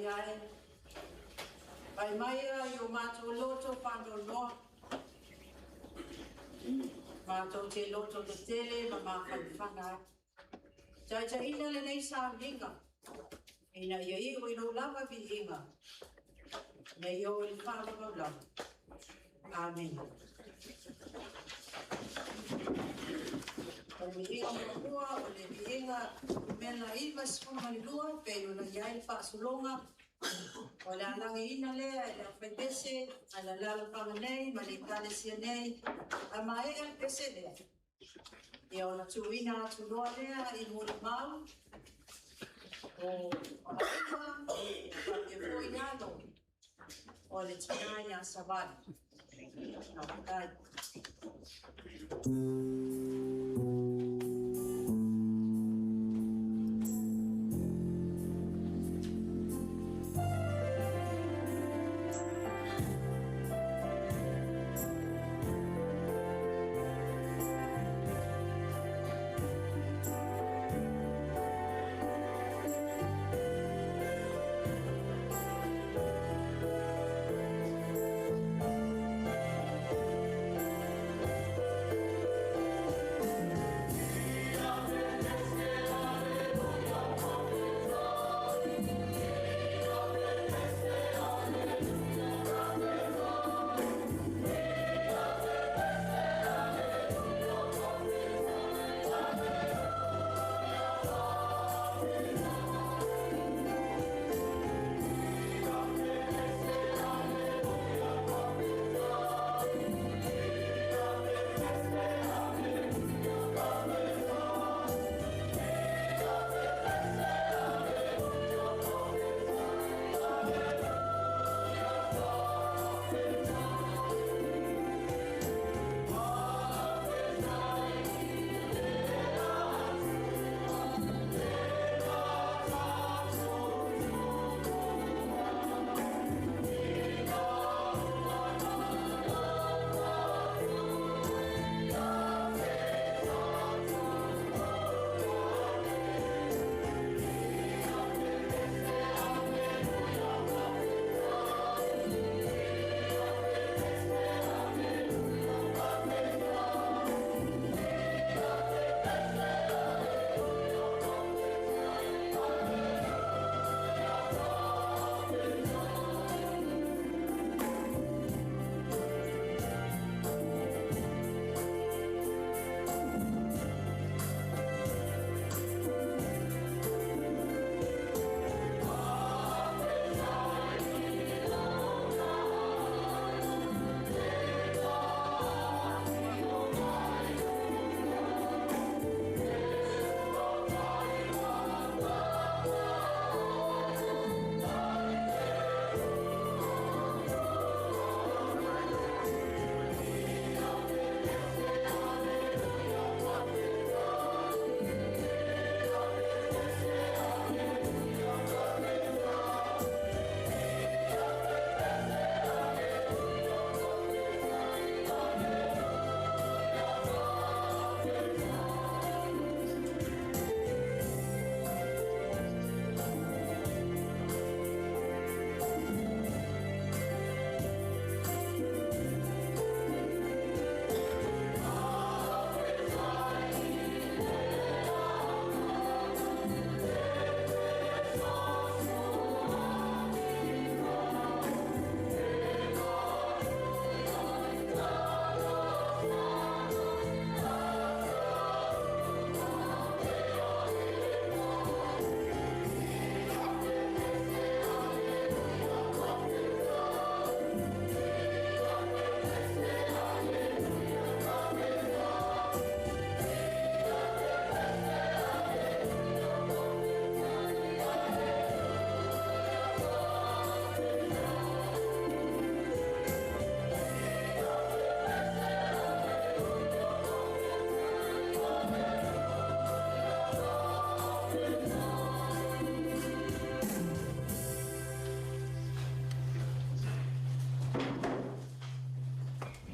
Paia e, vaai maia i o matou loto faanoanoa, matou te loto tetele ma mafanafana ai. Taitaiina lenei sauniga, ina ia iu i lou lava viiga, ina ia oo i le faavavau lava. Amene. O le viiga muamua o le viiga numera 92 pei ona i ai le faasologa o le alagiina lea e le aufaipese a le alaalafaga nei ma le Ekalesia nei, a maea le pese lea, ia ona tuuina atu loa lea i molimau o aiga faapea foi alo o le tina ia Savali. Faafetai.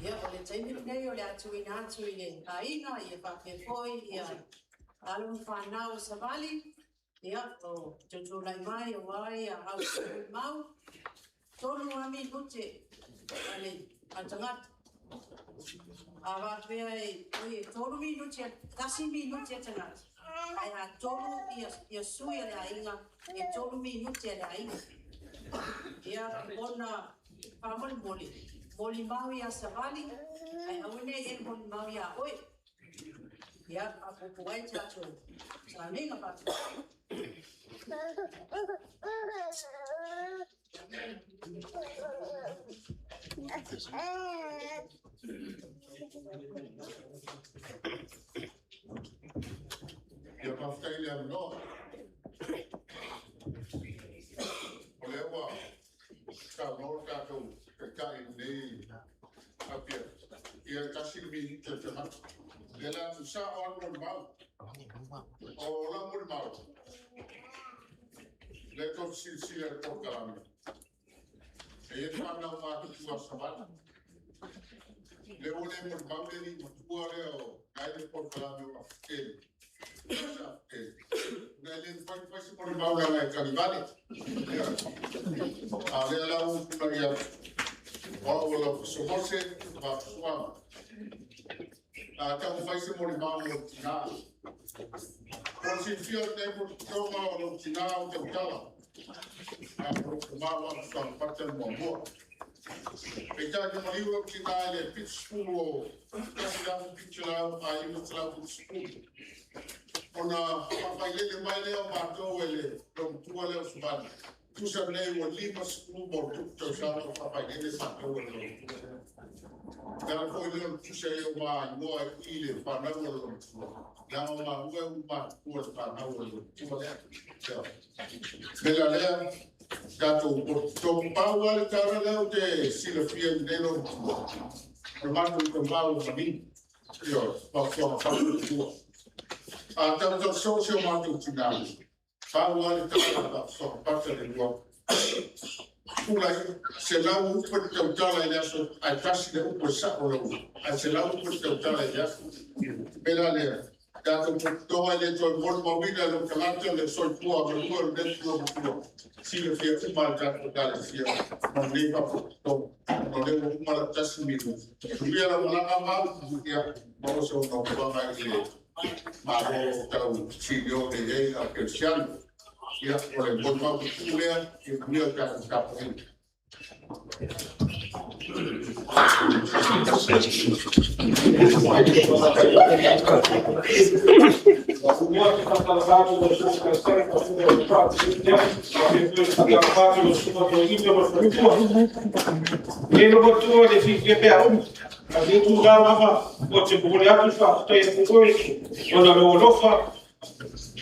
Ia, o le taimi lenei o le a tuuina atu i le aiga ia faapea foi alo ma fanau o Savali. Ia, o tutulai mai aua ia au mau, 3 lava minute a le tagata. A faapea e, oi, e 3 minute, 1 minute a tagata, ae a 3 ia sui a le aiga, e 3 minute a le aiga. Ia, ona faamolemole, molimau ia Savali, ae aua ne i e molimau ia oe. Ia, faapuupuu ai tatou sauniga faafetai. Ia faafetai i le avanoa. O lea ua saunoa le tatou Taitai i lenei afiafi, ia e 1 le minute a le tagata. Ia o le a tuusao lava le molimau. O lau molimau, lea tou te silasila i le polokalame, e i ai le fanau matutua a Savali. Lea ua le molimau le alii matua lea o la e i le polokalame o Afatele, ona e le mafai ona fai se molimau leaga e talivale. A o lea la ua ou tulai atu, o au o Laufaso Mose Vaafusuaga. A taumafai se molimau mo le tina. Mo le silafia o lenei potopotoga o lou tina o tautala, a o lou tama o Vaafusuaga Pata le muamua. Peitai na maliu lou tina i le 70 o 1770. Ona faafailele mai lea o matou e le loomatua lea o Savali. Tusa nei ua 50+ tausaga o faafailele matou e le loomatua lea. O le ala foi lea o le tusi ai o ma igoa i le fanau a le loomatua. Leaga o maua e ua matutua le fanau a le loomatua lea. O le mea la lea, tatou potopoto. Pau lava le tala lea ou te silafia i lenei loomatua, o le matou tama ua manino. Ioe, fautuaga faale-matua. A tautau soo si o matou tina, pau lava le tala a Faafusuaga Pata le lua, pula 100 upu e tautala i le aso, ae tasi le upu e sao lau, ae 100 upu e tautala i le aso. Pela lea, tatou potopotoga e le toe molimauina e lou tagata le soifua galue o lenei loomatua, silafia uma e le tatou Ekalesia ma lenei faapotopotoga. Ona o lea ua uma lau 1 minute. Manuia lau malaga Mau, ia maua se nofoaga i le Malo tau senior le i ai au kerisiano. Ia, o le molimau pupuu lea, ia manuia le tatou tapuaiga. E lo matua le fiafia pea uma. A le tulaga lava o te momoli atu le faafetai atu oe ona lou alofa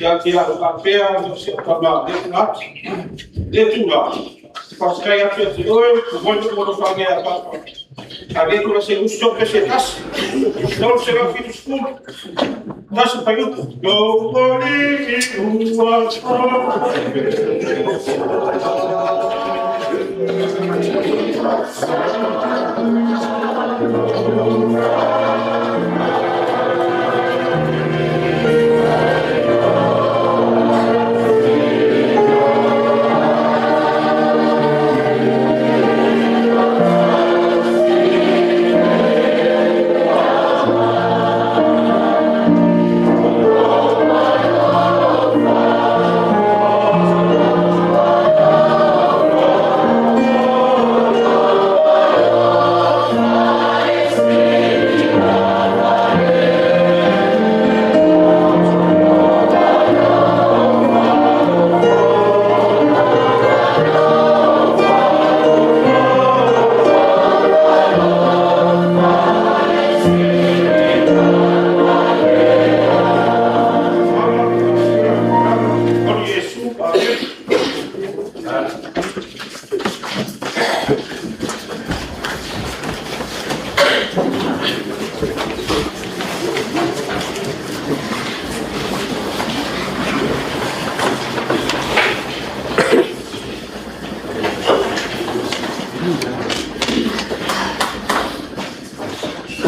ia te au faapea o si ou tama le atu. Le tulaga, faafetai atu ia te oe, momoli lou alofa ia Papa. A le tula se uso pe se tasi, 370, tasi paiutu. Lou alii ua O Iesu, amen.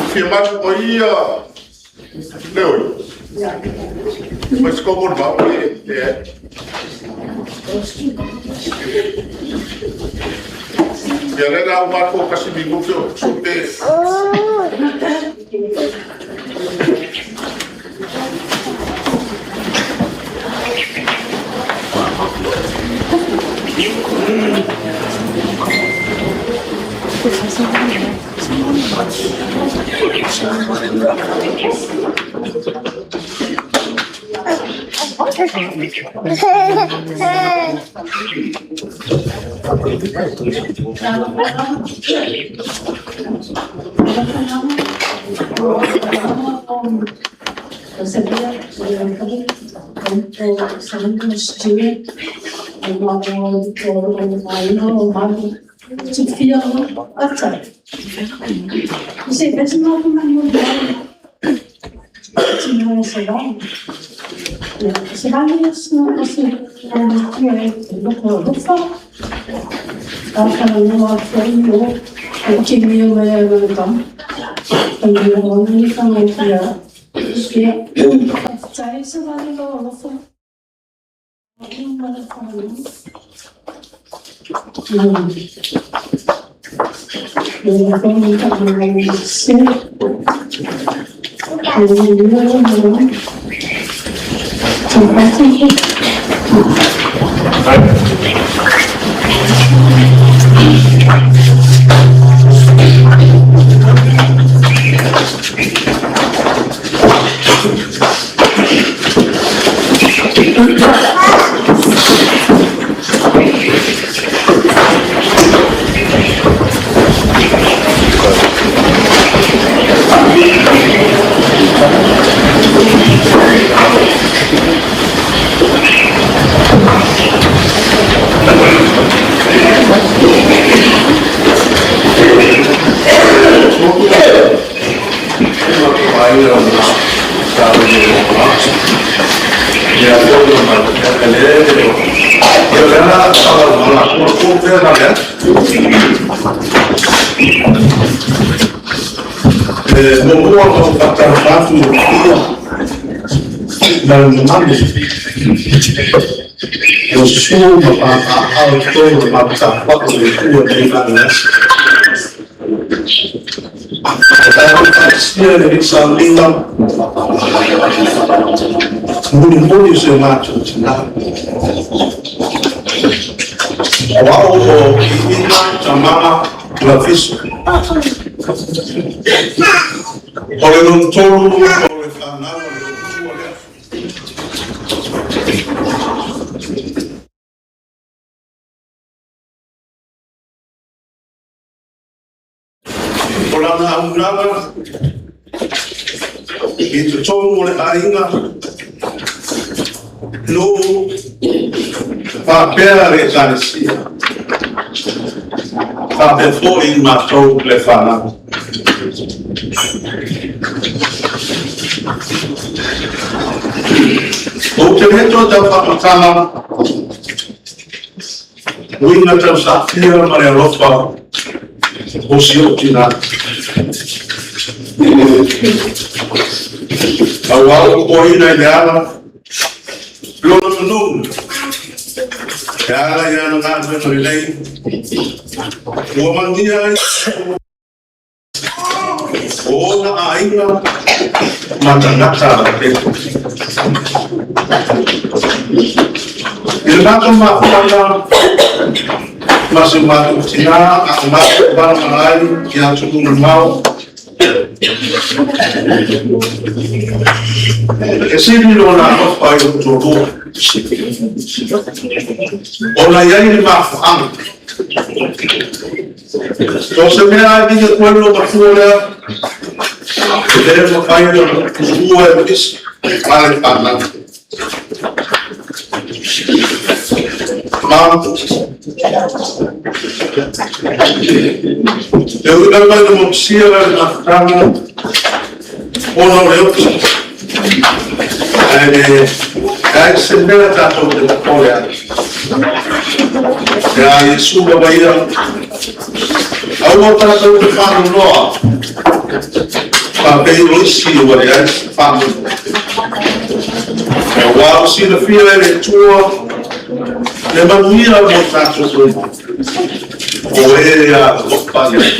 Fia malu o ia, Leoi. Mas como não, é. Ia le la o matou kasi minuti o supe. O lana aunaga i totonu o le aiga nuu faapea le Ekalesia, faapea foi matou le fanau. Ou te le toe tau faamatala uiga tau saafia ma le alofa o si ou tina. Auā ua toaina i le ala lona manu e ala i ana galuega lelei ua manuia ai o ona aiga ma tagata lautele. I le matou mafutaga ma si o matou tina a o matou malamalama ai i atunuu mamao, e sili lona alofa i lou toalua, ona e i ai le mafuaaga. So se mea e vili atu ai lou matua lea, e le mafai ona tuua e nisi ma le fanau. Ma e ui lava ina motusia le mafutaga ona o le oti, ae leai se mea tatou te popole ai. Ia Iesu lava ia, aua tatou te faanoanoa. Faapei o isi ua leai se faamoemoe. Aua ua silafia e le Atua le manuia mo tatou uma, o e alolofa i ai.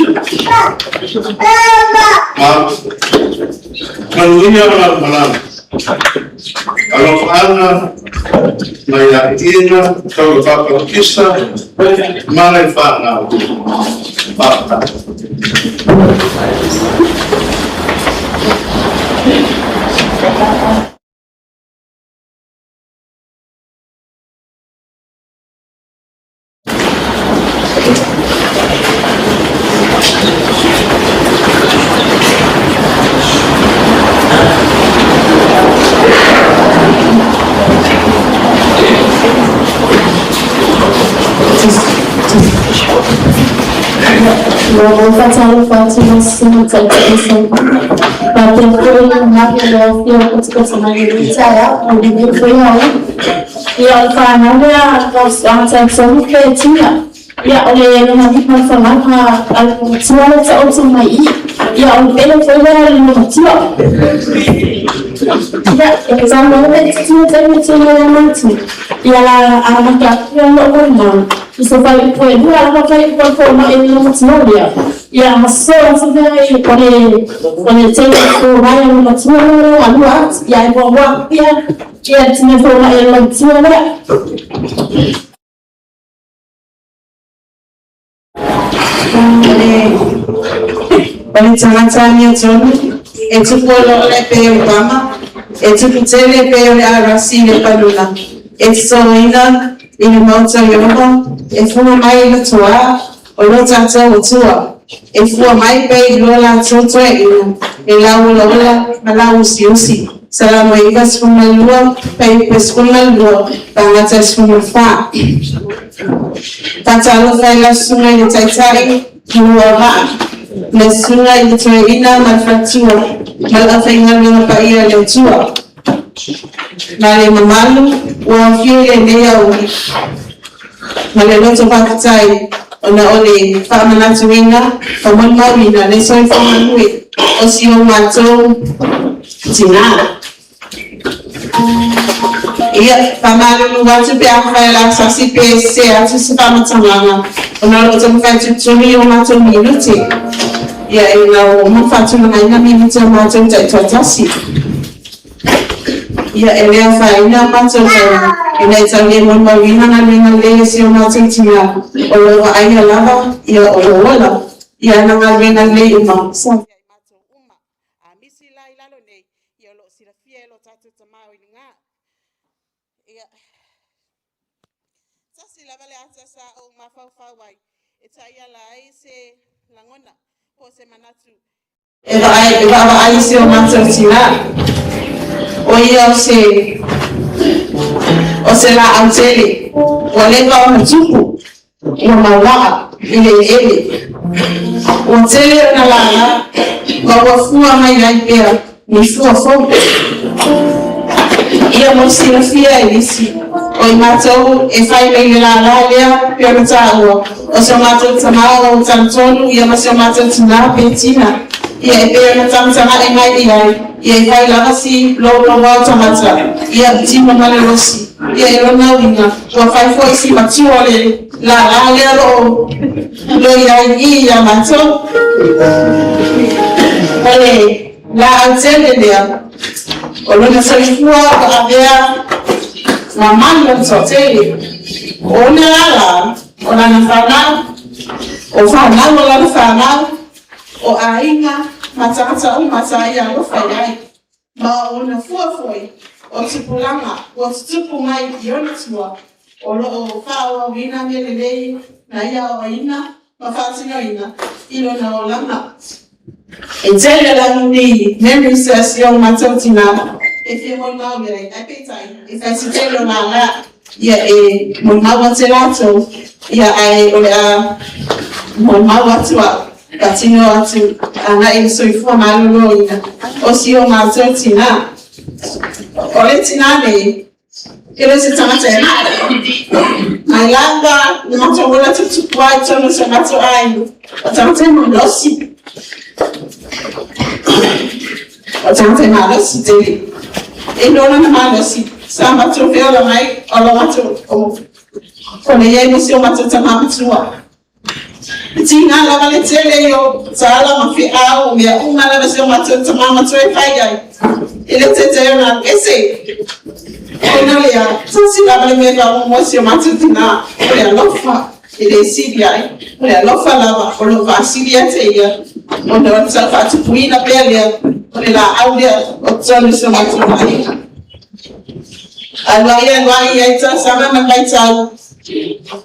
Ma manuia lau malaga. Alofaaga mai ia Iina, Taulapapa Kisa, ma le fanau. Faafetai. Ua faatalofa atu lau Susuga i le Taitaifono, faapea foi le mamalu o le aofia o potopoto mai i lenei taeao, ma lenei foi aoauli. Ia, o le fanau lea a Taitonu pe Tina. Ia, o le lona lima o le falaga a le matua lea e taoto mai i i. Ia, o le pele foi lea a le matua. Ia, e saunoa le titi taimi e tele ai Ia la amata atu ia lou molimau i se fuaiupu e lua lava fuaiupu a le fomai i le matua lea. Ia ma sosoo atu lea i o le tele o fomai a le matua lea alua atu. Ia e muamua atu ia le tino fomai a le matua lea. O le tagata amiotonu e tupu olaola e pei o le pama, e tupu tele e pei o le arasi i le paluna, e totoina i le maota o Ieova, e fua mai i le tuā o lo tatou Atua, e fua mai pea i lo latou toeaina i lau olaola ma lau usiusi. Salamo 92, fuaiupu e 12, pagata e 14. Faatalofa i lau susuga i le Taitai ma lou auvaa, le susuga i le Toeaina ma le faletua, ma le aufaigaluega paia a le Atua, ma le mamalu ua aofia i lenei aoauli, ma le loto faafetai ona o le faamanatuina ma molimauina le soifua galue o si o matou tina. Ia, faamalulu atu pe afai o le a sasi pe sese atu se faamatalaga ona o lo o taumafai e tulituli o matou minute. Ia, ina ua uma ona faatulagaina minute o matou taitoatasi. Ia, e le afaina matou ina ia tau le molimauina galuega lelei a si o matou tina o lo o vaaia lava, ia o lo o ola i ana galuega lelei uma sa avea ai matou uma. A misi la i lalo nei, ia o lo o silafia e lo tatou Tama o i luga. Ia, tasi lava le ata sa ou mafaufau ai e taiala ai se lagona po o se manatu e vaavaai i si o matou tina, o ia o se laau tele ua leva ona tupu, ua mauaa i le eleele. Ua tele ona lala ma ua fua mai ai pea ni fua fou. Ia mo le silafia e nisi o i matou e fai mai le lala lea pei ona taua, o si o matou tama o Talitonu ia ma si o matou tina Petina, ia e pei ona tagatagae mai i ai, ia e fai lava si louloua o tagata, ia tino ma le losi, ia e lona uiga, ua fai foi si matua o le lala lea o lo o i ai i ia matou. O le laau tele lea, o lona soifua ua avea ma malu o le toatele. O ona lala, o lana fanau, o fanau o lana fanau, o aiga ma tagata uma sa ia alofa i ai, ma o ona fua foi o tupulaga ua tutupu mai i ona tua, o lo o faaauauina mea lelei na ia aoaina ma faatinoina i lona olaga. E tele lava ni memories a si o matou tina e fia molimau i ai, ae peitai, e fai si tele o lala, ia e molimau atu e latou, ia ae o le a molimau atu au, faatino atu agai i le soifua maloloina o si o matou tina. O le tina nei, e le o se tagata e maʻa, mai lava le matou ola tuputupu ai i totonu o si o matou aiga, o tagata e malosi. O le tagata e malosi tele. E iloa lona malosi, sa matou feola mai, o lo matou, o o le i ai ma si o matou tama matua. E tiga lava le tele o tala ma feau o mea uma lava si o matou tama matua e fai ai. E le taitai ona alu ese. Ona o lea, tasi lava le mea e faamuamua e si o matou tina, o le alofa, e le sili ai. O le alofa lava o lo o faasili ia te ia, ona o le tau faatupuina pea lea o le laau lea o totonu o si o matou aiga. Alu ai alu ai, e i ai tausaga ma le vaitau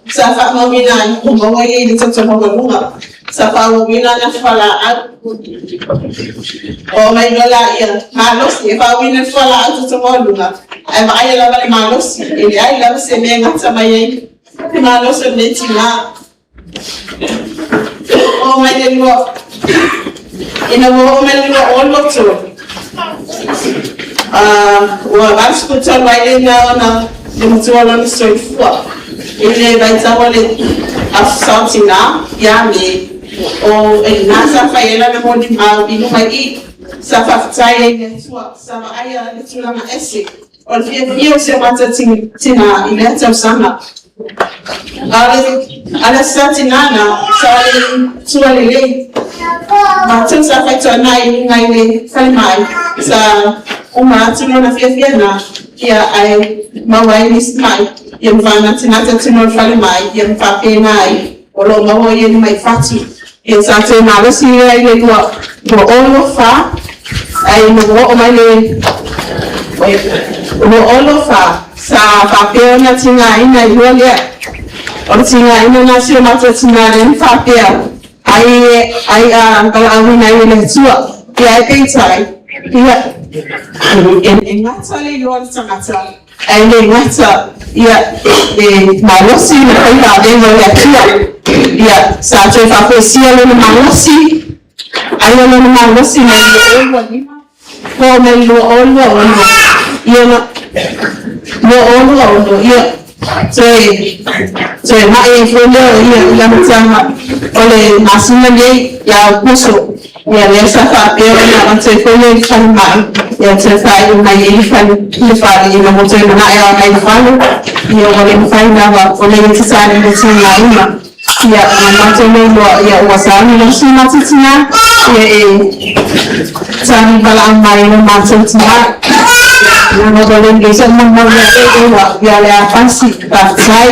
sa faamauina ai ua maua ia i le toto maualuga. Sa faaauauina ana fualaau. Oo mai loa lea, malosi, e faaauauina le fualaau toto maualuga, ae vaaia lava le malosi, e leai lava se mea e gata mai ai le malosi o lenei tina. Oo mai le lua, ina ua oo mai le 2023, ua 83 ai lena ona le matua o lona soifua i le vaitau o le Aso Sa o Tina ia Me, o i ina sa fai ai lana molimau i luma i i, sa faafetai ai i le Atua, sa vaaia le tulaga ese o le fiafia o si o matou tina i lea tausaga. A o le Aso Sa Tina na, sa le tua lelei, matou sa faitoaga i luga i le falemai, sa uma atu lona fiafia na, ia ae maua ai nisi mai, ia ma faanatinati atu loa i le falemai, ia ma faapena ai, o lo o maua ia ni mai fatu. Ia sa toe malosi lea i le 2024, ae ina ua oo mai le 2024, sa faapea ona tigaina ai loa lea. O le tigaina lena o si o matou tina lea na faapea ai ai a valaauina ai e le Atua. Ia ae peitai, ia, e gata le iloa o le tagata, ae le gata ia le malosi ma faiva avega o le Atua. Ia, sa toe faafoisia lona malosi, aia lona malosi mai le 2025, oo mai le 2026, ia na 2026, ia, toe toe mai ai foi lea o ia i le amataga o le masina nei ia Aokuso. Ia lea sa faapea ona avatu ai foi lea i le falemai, ia toe faaiu mai ai le fale ina ua toe manae lava mai le fale, ia ua le mafai lava ona ia tatali le tigaina. Ia ona matou le iloa, ia ua sauni loa si matou tina, ia e tali valaau mai lo matou tina. Ia ua le lelei sau molimau ia te ua ia le a pasi, faafetai.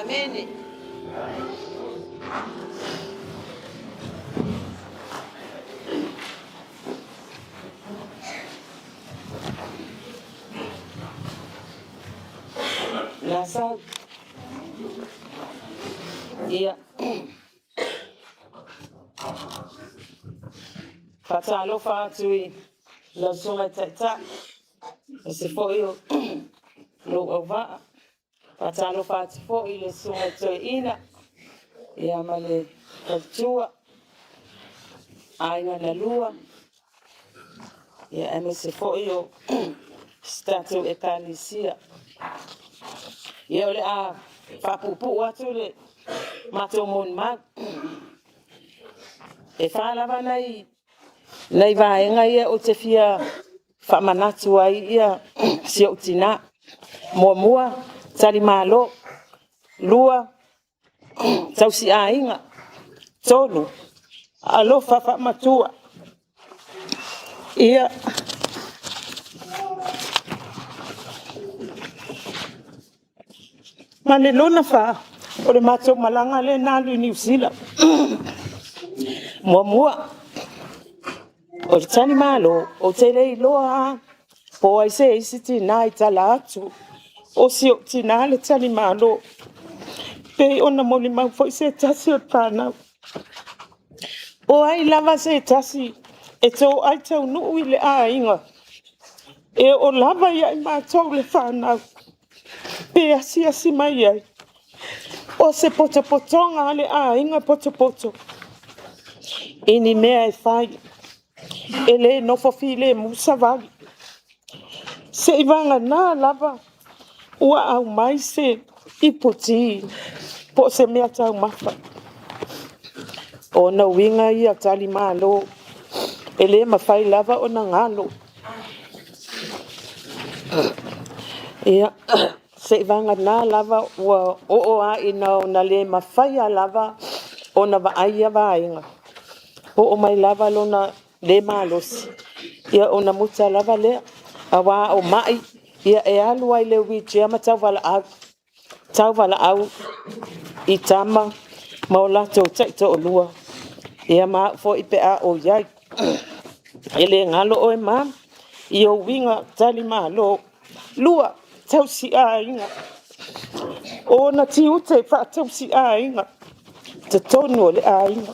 Amene. Lasau. Ia. Faatalofa atu i lau susuga i le Taitai, aemaise foi o lou auvaa. Faatalofa atu foi i le susuga i le Toeaina ma le faletua, aiga na lua, aemaise foi o si tatou Ekalesia. Ia, o le a faapuupuu atu le matou molimau. E fa lava nai vaega ia ou te fia faamanatu ai si ou tina. Muamua, talimalo. Lua, tausiaiga. Tolu, alofa faamatua. Ia, ma le lona fa, o le matou malaga lea na alu i Niu Sila. Muamua, o le talimalo, ou te le iloa lava po o ai se isi tina i tala atu o si ou tina le talimalo, e pei ona molimau foi se tasi o le fanau. O ai lava se tasi e toai taunuu i le aiga, e oo lava ia i matou le fanau, pe asiasi mai ai, o se potopotoga a le aiga potopoto i ni mea e fai, e le nofo filemu savali, seivagana lava ua aumai se iputi po o se meataumafa. O ona uiga ia talimalo, e le mafai lava ona galo. Ia, seivagana lava ua oo lava ina ona le mafaia lava ona vaai ia vaega, oo mai lava lona le malosi, ia ona muta lava lea. Aua o mai, e alu lava i le wheelchair ma tauvalaau, tauvalaau i tama ma o latou taitoalua, ia ma au foi pe a ou i ai. E le galo oe mom i ou uiga talimalo. Lua, tausiaiga. O ona tiute faatausiaiga i totonu o le aiga.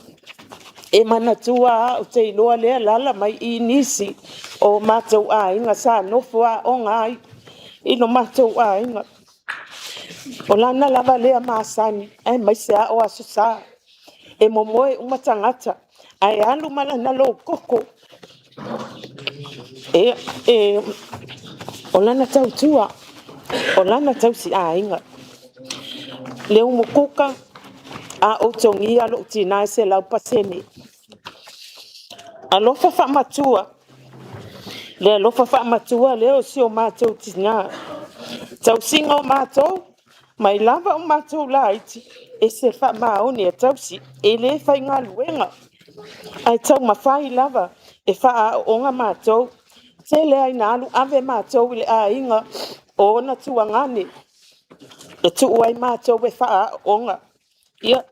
E manatua lava ou te iloa o lea e alaala mai i i nisi o matou aiga sa nofo aoga ai i lo matou aiga. O lana lava lea masani aemaise lava o Aso Sa, e momoe uma tagata ae alu ma lana loukoko. O lana tautua, o lana tausiaiga. Le umukuka, a ou togia lou tina e 100%. Alofa faamatua, le alofa faamatua lea o si o matou tina, tausiga o matou mai lava o matou laiti, e ese le faamaoni e tausi, e le faigaluega ae taumafai lava e faaaooga matou. E tele lava ina alu ave matou i le aiga o ona tuagane e tuu ai matou e faaaooga. Ia,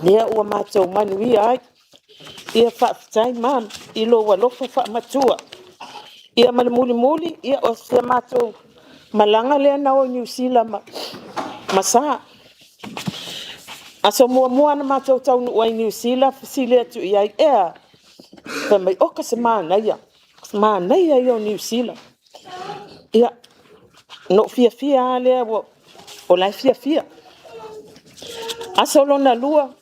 lea ua matou manuia ai. Ia faafetai mom i lou alofa faamatua. Ia ma le mulimuli, o si a matou malaga lea na o i Niu Sila ma Sa. Aso muamua na matou taunuu ai i Niu Sila, fesili atu i ai, e a? Fai mai, oka se manaia, o le manaia ia o Niu Sila. Ia, ona ou fiafia lava lea o la e fiafia. Aso lona lua,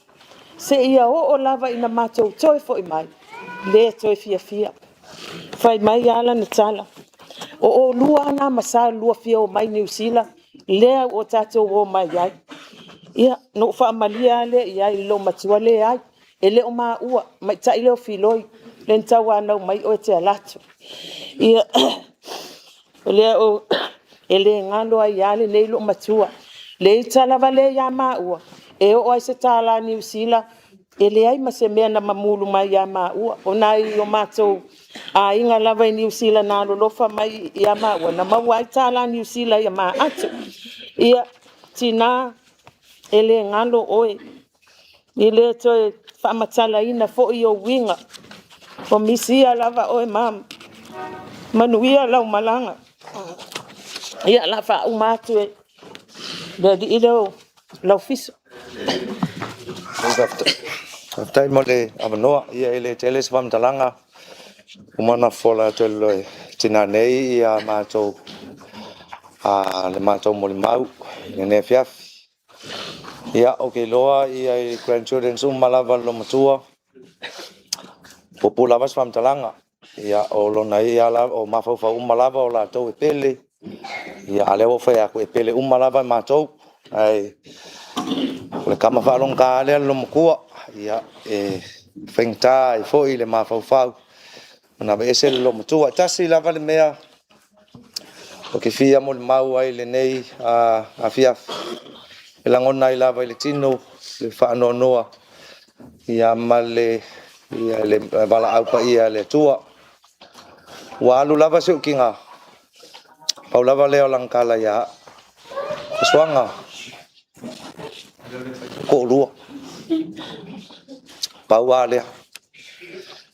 seia oo lava ina matou toe foi mai, le toe fiafia. Fai mai lava lana tala, o oulua lava na ma Sa i le lua fia omai i Niu Sila, lea ua tatou omai ai. Ia, ona ou faamalie lava lea i ai i le loomatua, leai, e le o maua, tamaitai lea o Filoi, lea na tauanau mai oe e te alu atu. Ia, e le galo ai lava lenei loomatua. Le ita lava lea ia maua, e oo lava i se tala Niu Sila, e leai ma se mea na mamulu mai ia maua. O nai o matou aiga lava i Niu Sila na alolofa mai ia maua, na maua ai tala Niu Sila ia ma atu. Ia, Tinā, e le galo oe, e le toe faamatalaina foi ou uiga, ua misia lava oe mama. Manuia lau malaga. Ia, o le a faauma atu e le alii lea o Laufiso. Faafetai mo le avanoa. Ia e le tele se faamatalaga, ua uma ona fofola atu e le tina nei ia matou le matou molimau i lenei afiafi. Ia, ou te iloa i grandchildren uma lava a le loomatua, e puupuu lava se faamatalaga. Ia, o lona ia lava, o mafaufau uma lava o latou e pele, a o lea ua ou fai atu, e pele uma lava matou. Ae o le tama faalogogata lava lea a le loomatua. Ia, e faigata ai foi le mafaufau ona aveese le loomatua. E tasi lava le mea ou te fia molimau ai i lenei afiafi, e lagona ai lava i le tino le faanoanoa ma le valaau paia a le Atua. Ua alu lava si ou tina, pau lava lea o lana tala ia au, “Asuaga, toalua.” Pau lava lea.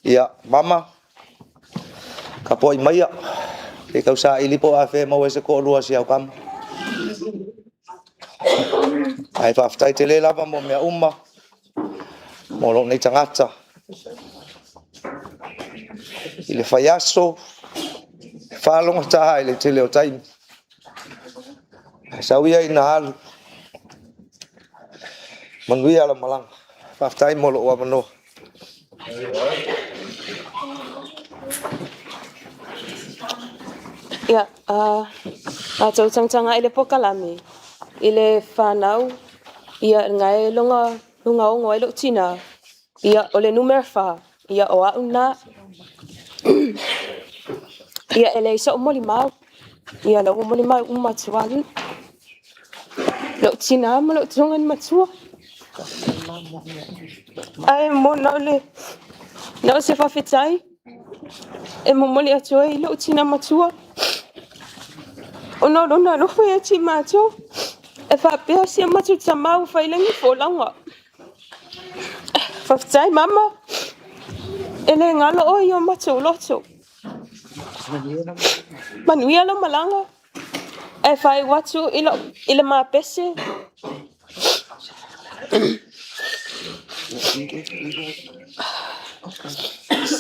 Ia, mama, tapuai maia, se i tau saili po o afea e maua ai se toalua o si au tama. Ae faafetai tele lava mo mea uma mo lou nei tagata. I le fai aso, faalogogata i le tele o taimi, ae sau ia ina alu, manuia lau malaga. Faafetai mo lou avanoa. Ia, matou tagatagai i le polokalame i le whanau, ia ngai longa lunga ongo ai lou tina, ia o le numera 4, ia o au na. Ia e leai so'u molimau, ia la ua molimau uma atu lava lou tina ma lou tuloga matua. Ae mo na o le na o se faafetai e momoli atu ai i lou tina matua, ona o lona alofa ia te matou, e faapea si a matou tamā ua fai i lagi le folauga. Faafetai mama, e le galo oe i o matou loto. Manuia lau malaga, ae faaiu atu i le mapese.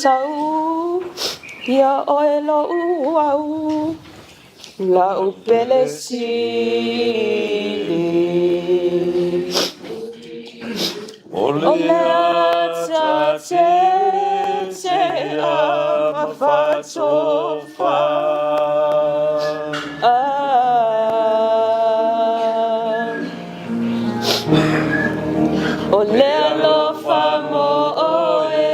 Sau ia oe lou au, lau pele sili. O le ata tetea ma fatofa. Ah, o le alofa mo oe,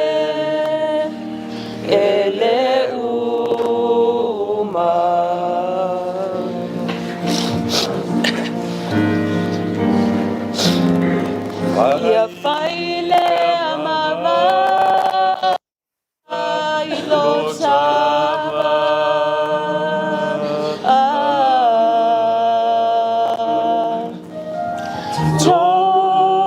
e le uma. Ia fai lea ma vai lo tama. Ah, tofa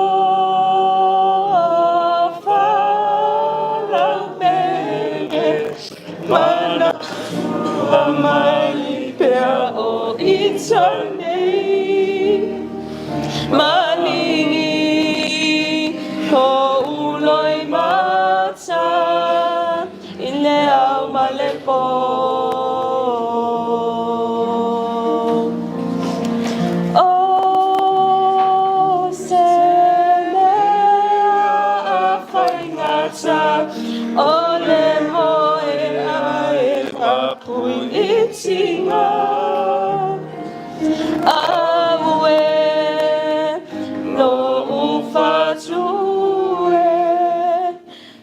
lau mele, manatua mai pea o ita nei. Maligi ko uloi mata i le au ma le pō. O se mea a faigata o le moe ae papui i tiga. Aue no ufatue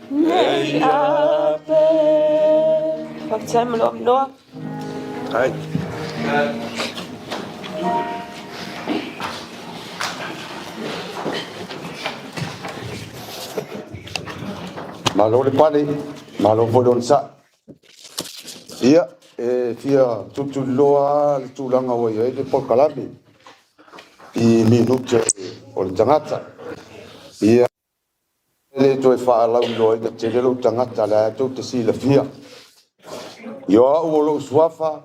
nei ape. Faafetai mo lou avanoa. Ai. Malo le pale, malo foi le onosai. Ia, e fia tulituliloa le tulaga ua i ai le polokalame. i minute o le tagata. Ia, e le toe faalauiloaina tele lou tagata, o lea tou te silafia. Ia, o au o lou suafa,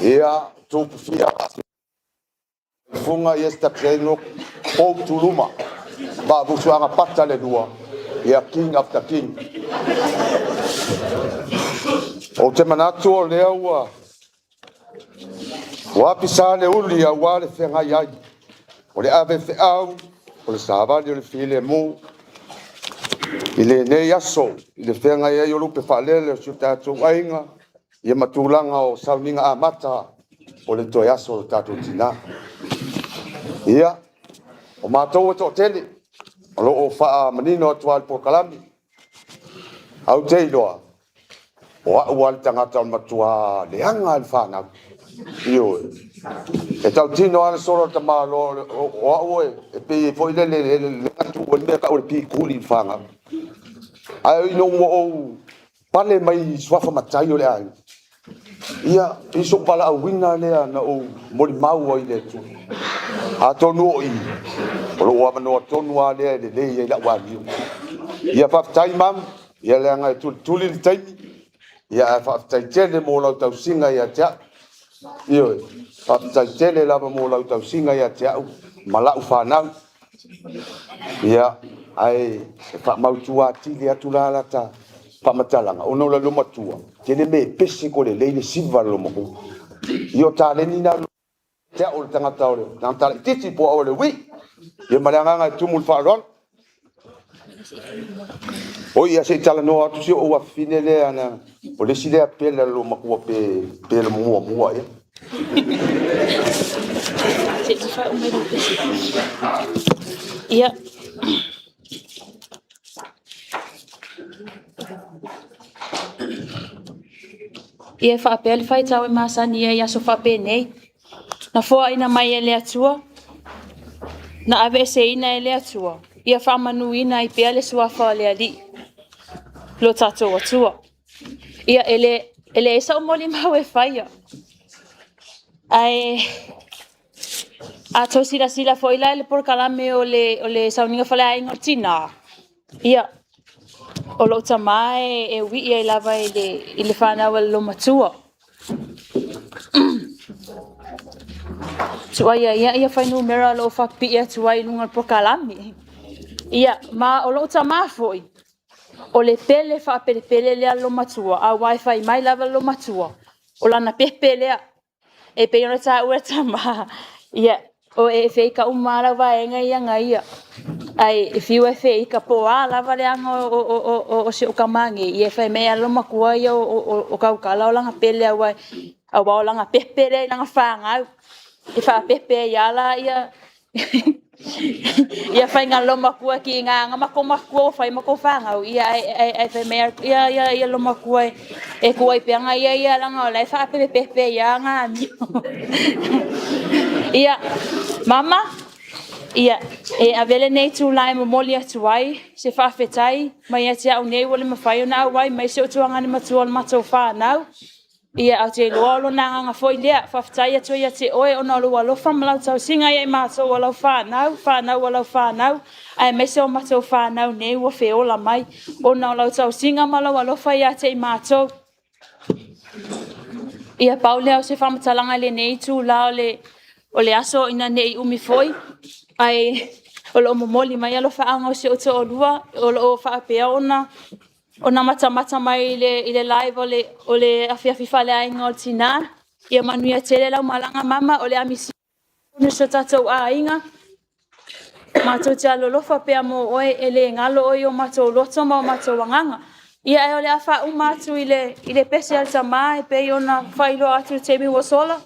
ia, tupufia funga ia se pou tuluma. Vaafusuaga pata le lua, ia king after king. Ou te manatu o lea ua apisa le uli auā le feagai ai o le ave feau o le savali o le filemu i lenei aso i le feagai ai o lupe faalele o si o tatou aiga, ia ma tulaga o sauniga amata o le toe aso o le tatou tinā. Ia, o matou e toatele o lo o faamanino atu lava i le polokalame. Ae ou te iloa, o au lava le tagata o le matua leaga lava i le fanau. Ioe. E tautino lava le solo a le tamaloa, o au e pei foi lele e tu ai le mea e tau o le pikuli i le fanau. Ae ina ua ou pale mai i suafa matai o le aiga, ia, pei sou valaauina lea na ou molimau ai i le Atua. Atonu o i, o lou avanoa tonu lava lea e lelei ai lau amio. Ia faafetai mam, ia leaga e tulituli le taimi, ia ae faafetai tele mo lau tausiga ia te au. Ioe, faafetai tele lava mo lau tausiga ia te au ma lau fanau. Ia, ae e faamautu atili atu la lata faamatalaga, ona o le loomatua, tele mea e pese ko lelei le siva le loomatua. Ia o taleni na te au o le tagata o le tagata laitiiti po o au o le ui. Ia ma le agaga e tumu i le faaaloalo. Oi, ia se i talanoa atu si ou afafine lea na, o le isi lea pele a le loomatua pe le muamua ea. Ia. Ia e faapea le faitau e masani ai i aso faapenei. Na foaina mai e le Atua, na aveeseina e le Atua, ia faamanuina ai pea le suafa o le Alii, lo tatou Atua. Ia e leai sa'u molimau e faia, ae a outou silasila foi la i le polokalame o le sauniga faleaiga o le tinā, ia, o lou tamā e uii ai lava i le fanau a le loomatua. Tuaia ia ia fuainumera o lo o faapipii atu ai i luga o le polokalame. Ia, ma o lou tamā foi, o le pele faapelepele lea a le loomatua, aua e fai mai lava le loomatua, o lana pepe lea. E pei ona taua e tamā, ia, o e feika uma lava lau vaega ia na ia. Ae e fiu e feika po o a lava le aga o si ou tamā nei, ia e fai mai lava le loomatua ia o tautala o lana pele aua o lana pepe lea i lana fanau. E faapepe ai lava la ia ia faiga loomatua kiga na matou matua ua fai matou fanau, ia ae fai mai ia ia loomatua e tuai pea na ia ia lana o la e faapepepepe ia na amio. Ia, mama, ia, e avea lenei itulā e momoli atu ai se faafetai mai ia te au nei ua le mafai ona auai mai si ou tuagane matua o le matou fanau. Ia, ae ou te iloa o lona agaga foi lea. Faafetai atu ai ia te oe ona o lou alofa ma lau tausiga ia i matou o lau fanau, fanau a lau fanau, aemaise o matou fanau nei ua feola mai, ona o lau tausiga ma lou alofa ia te i matou. Ia, pau lea o se faamatalaga i lenei itulā o le aso ina ne i umi foi, ae o lo o momoli mai alofaaga o si ou toalua, o lo o faapea ona matamata mai i le live o le afiafi faleaiga o le tinā. Ia manuia tele lau malaga mama, o le a misia si o tatou aiga. Matou te alolofa pea mo oe, e le galo oe i o matou loto ma o matou agaga. Ia, ae o le a faauma atu i le pese a le tamā e pei ona faailoa atu i le taimi ua sola.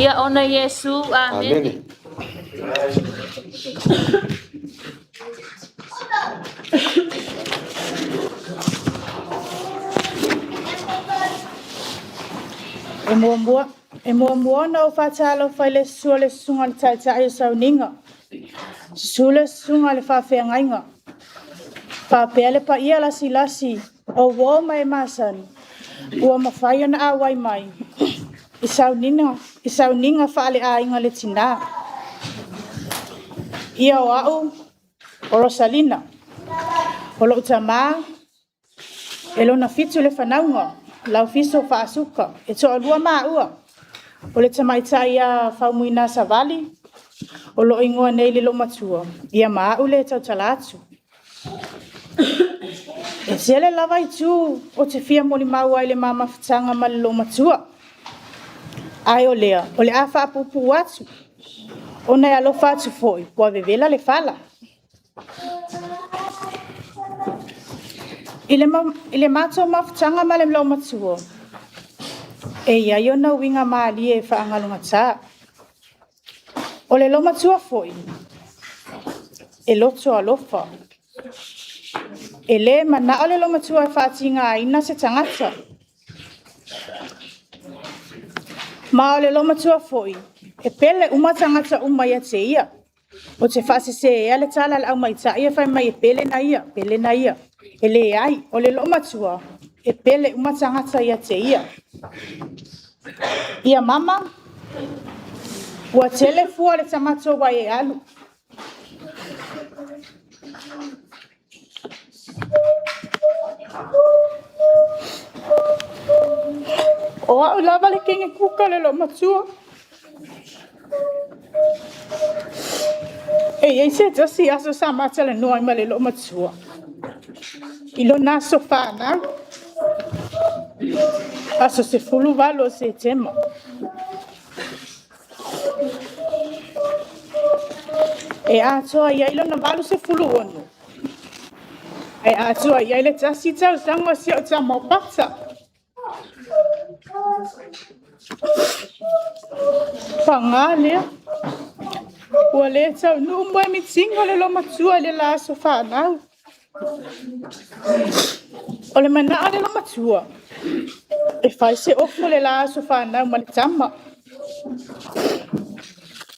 Ia ona Iesu. Amene. E muamua, e muamua ona ou faatalofa i le susu o le susuga i le Taitai o Sauniga, susu le susuga i le Faafeagaiga, faapea le paia lasilasi o uo ma e masani ua mafai ona auai mai i sauniga, i sauniga faaleaiga a le tina. Ia o au o Rosalina, o lou tama e lona fitu le fanauga, Laufiso Faasuka. E toalua maua, o le tamaitai ia Faumuina Savali, o lo o igoa nei i le loomatua, ia ma au lea e tautala atu. E tele lava itu ou te fia molimau ai i le ma mafutaga ma le loomatua. Ae o lea, o le a faapuupuu atu, ona e alofa atu foi ua vevela le fala. I le matou mafutaga ma le loomatua, e i ai ona uiga malie e faagalogata. O le loomatua foi, e loto alofa. E le manao le loomatua e faatigaina se tagata. Ma o le loomatua foi, e pele uma tagata uma ia te ia. Ou te faasese le tala a le aumaitai e fai mai e pele na ia, pele na ia. E leai, o le loomatua, e pele uma tagata ia te ia. Ia mama, ua tele fua o le tamato ua e alu. O a'u lava le kege kuka o le loomatua. E iai se tasi aso sa ma talanoa ai ma le loomatua i lona aso fanau, aso 18 o Setema. E atoa i ai lona 86, ae atoa i ai le 1 tausaga o si ou tama o Pata. Paga lea, ua le taunuu moemitiga o le loomatua i le la aso fanau. O le manao o le loomatua, e fai se ofo i le la aso fanau ma le tama.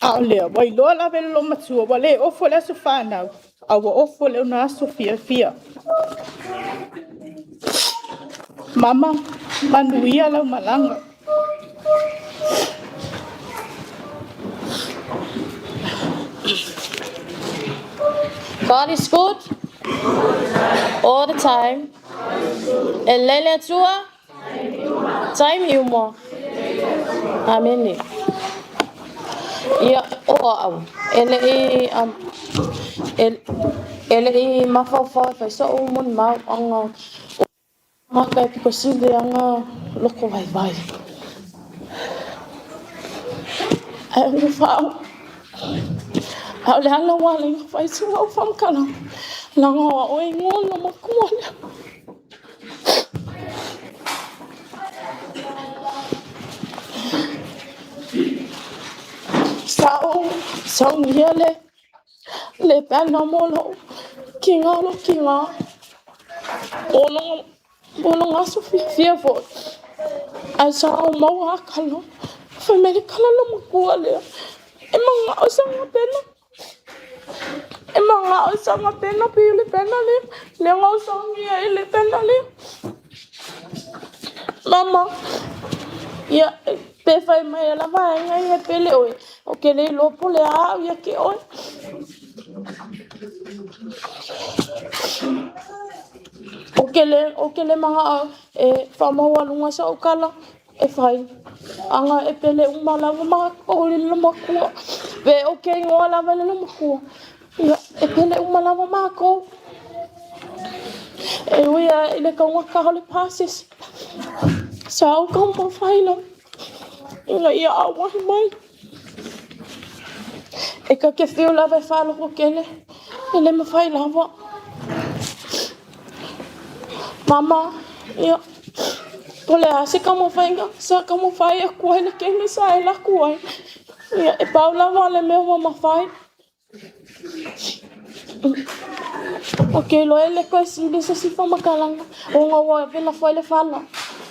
A o lea, ua iloa lava e le loomatua ua le ofo i le aso fanau, a ua ofo i lona aso fiafia. Mama, manuia lau malaga. God is good all the time. E lelei le Atua taimi uma. Amene. Ia, o a'u, e le'i e le'i mafaufau e fai so'u molimau aga o tagata e pito sili aga loko vaivai. Ae ua fa'a'u, a o le ala ua ala ai ona fai sau faamatalaga, leaga o a'u e igoa le loomatua lea. Sa ou saunia le pena mo lou tiga o lou tiga mo lona aso fiafia foi, ae sa ou maua a kala. Fai mai le kala loomatua lea, e maga'o saga pena, e maga'o saga pena pei o le pena lea lea na ou saunia ai le pena lea. Mama, ia pe fai mai e lava aiga ia pele oe, ou te le iloa po o le a au ia te oe. Ou te le maga'o e faamaualuga so'u tala e fai, aga e pele uma lava matou i le loomatua. Pe ou te igoa lava i le loomatua, ia e pele uma lava matou. E ui lava i le taugata o le pasese, sa ou taumafai lava ina ia auai mai. E ta te fiu lava e faalototele, e le mafai lava. Mama, ia, po o le a se taumafaiga sa taumafai atu ai le taimi sa e alu atu ai, ia, e pau lava le mea ua mafai. Ou te iloa e le toe sili se isi faamatalaga ona ua vela foi le fala.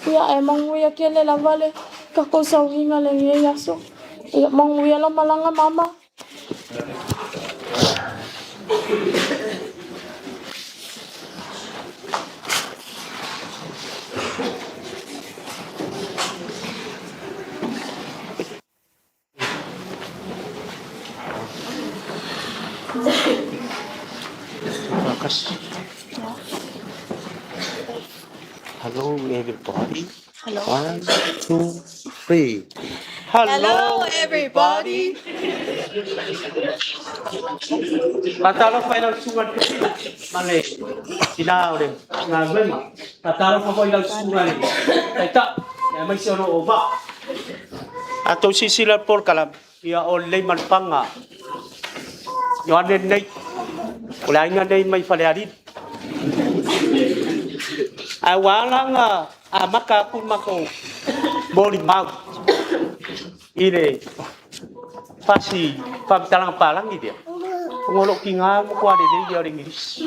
Ia, ae manuia tele lava le tatou sauniga i lenei aso. Ia, manuia lau malaga mama. Hello, everybody. Hello. 1, 2, 3. Hello, everybody. Faatalofa i lau susuga i le Toeaina ma le tina o le galuega. Faatalofa foi i lau susuga i le Taitai aemaise o lo o vaa. A outou silasila i le polokalame, ia o lelei ma le paga. Ioane lenei, o le aiga lenei mai Falealili. Ae ua ala ona amata atu le matou molimau i le fasi faamatalaga palagi lea, ona o lou tiga matua lelei ia o le Igilisi.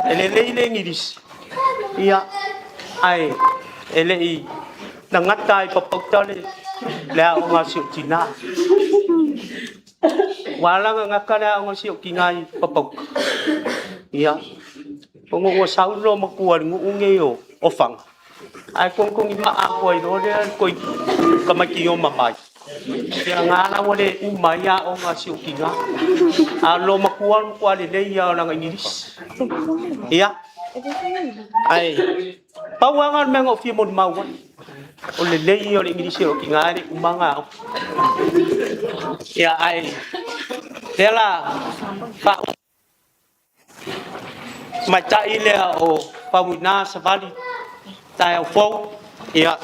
E lelei le Igilisi, ia, ae e le i gagata ai papauta le aoga a si ou tina. Ua ala gagata le aoga a si ou tina i papauta, ia, ona ua sau le loomatua i le nuu lenei o Faga, ae togitogi maa atu ai loa lea i le tamaiti oma mai. Ia na la ua le uma ai aoga a si ou tina. A o le loomatua o le matua lelei ia o lana Igilisi. Ia, ae... Pau lava lena o le mea na ou fia molimau ai. O le lelei ia o le Igilisi o lou tina e le i uma ona aoga. Ia ae lea la faauma tamaitai lea o Faumuina Savali taeao fou, ia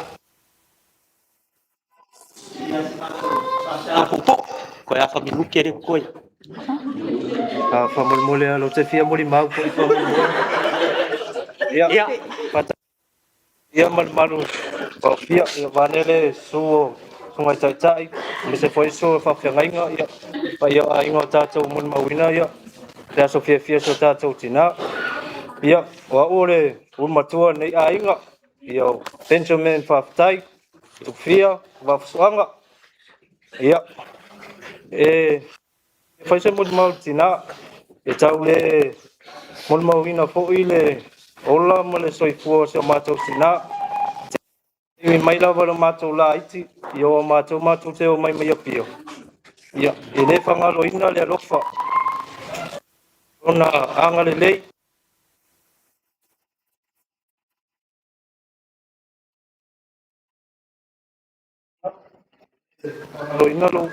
puupuu, toe afa minute lea totoe. Faamolemole lava, ou te fia molimau foi faamolemole. Ia, ia ma le malu o ia vaeane le susu o Susuga i Taitai, aemaise foi susu o faafeagaiga, ia paia o aiga o tatou molimauina ia le aso fiafia o si o tatou tina. Ia, o au o le ulu matua o lenei aiga, ia o Benjamin Faafetai, Tufia, Vaafusuaga. Ia, e fai se molimau i le tina, e tau le molimauina foi le ola ma le soifua o si o matou tina. E mai lava le matou laiti, ia o matou matou te o mai mai Apia. Ia, e le faagaloina le alofa, ona agalelei. Faagaloina lou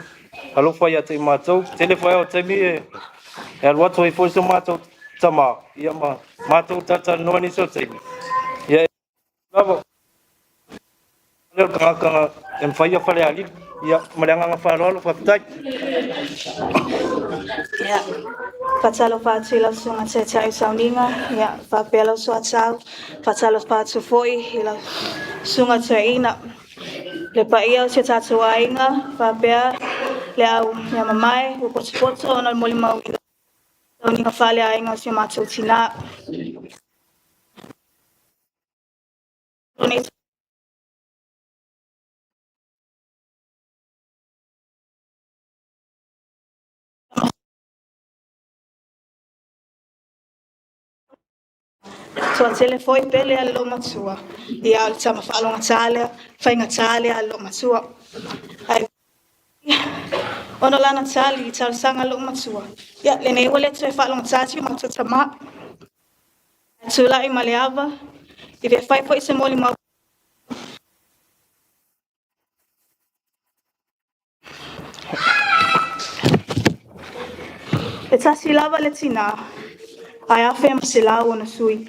alofa ia te i matou. Tele foi o taimi e alu atu ai foi so matou tama, ia ma matou talatalanoa nisi o taimi. Ia lava le tagata e mafai ia falealili. Ia, ma le agaga faaaloalo, faafetai. Ia, faatalofa atu i lau susuga Taitai o Sauniga, ia, faapea lau soatau, faatalofa atu foi i lau susuga Toeaina. Le paia o si o tatou aiga, faapea le au mea mamae, ua potopoto ona o le molimauina sauniga faaleaiga o si o matou tina. Toatele foi pele a le loomatua. Ia, o le tama faalogata lea, faigata lea a le loomatua. Ae ona o lana tali i talosaga a le loomatua, ia lenei ua le toe faalogata si o matou tama. Ae tulai ma le ava, e fia fai foi se molimau. E tasi lava le tinā, ae 1,100 ona sui.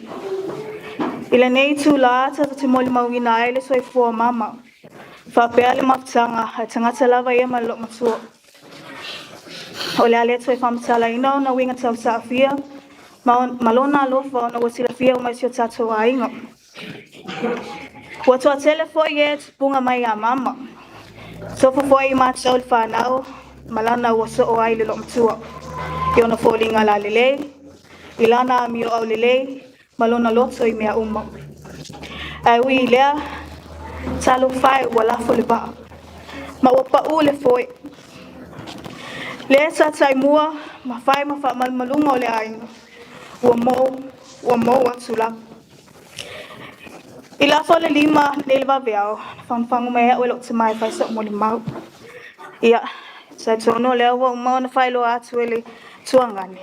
I lenei itulā tatou te molimauina ai le soifua o mama, faapea le mafutaga a le tagata lava ia ma le loomatua. O le a le toe faamatalaina ona uiga tausaafia ma lona alofa ona ua silafia uma e si o tatou aiga. Ua toatele foi e tupuga mai ia mama. Sofo foi i matou le whanau, ma lana ua soo ai le loomatua. I ona foliga lalelei, i lana amio aulelei, ma lona loto i mea uma. Ae ui i lea, talofa e ua lafo le vaa, ma ua paū le foe. Le sa taimua ma fai ma faamalumaluga o le aiga, ua mou, ua mou atu lava. I le afa o le 5 nei le vaveao, fagufagu mai au e lou tama e fai so'u molimau. Ia, talitonu o lea ua uma ona faailoa atu e le tuagane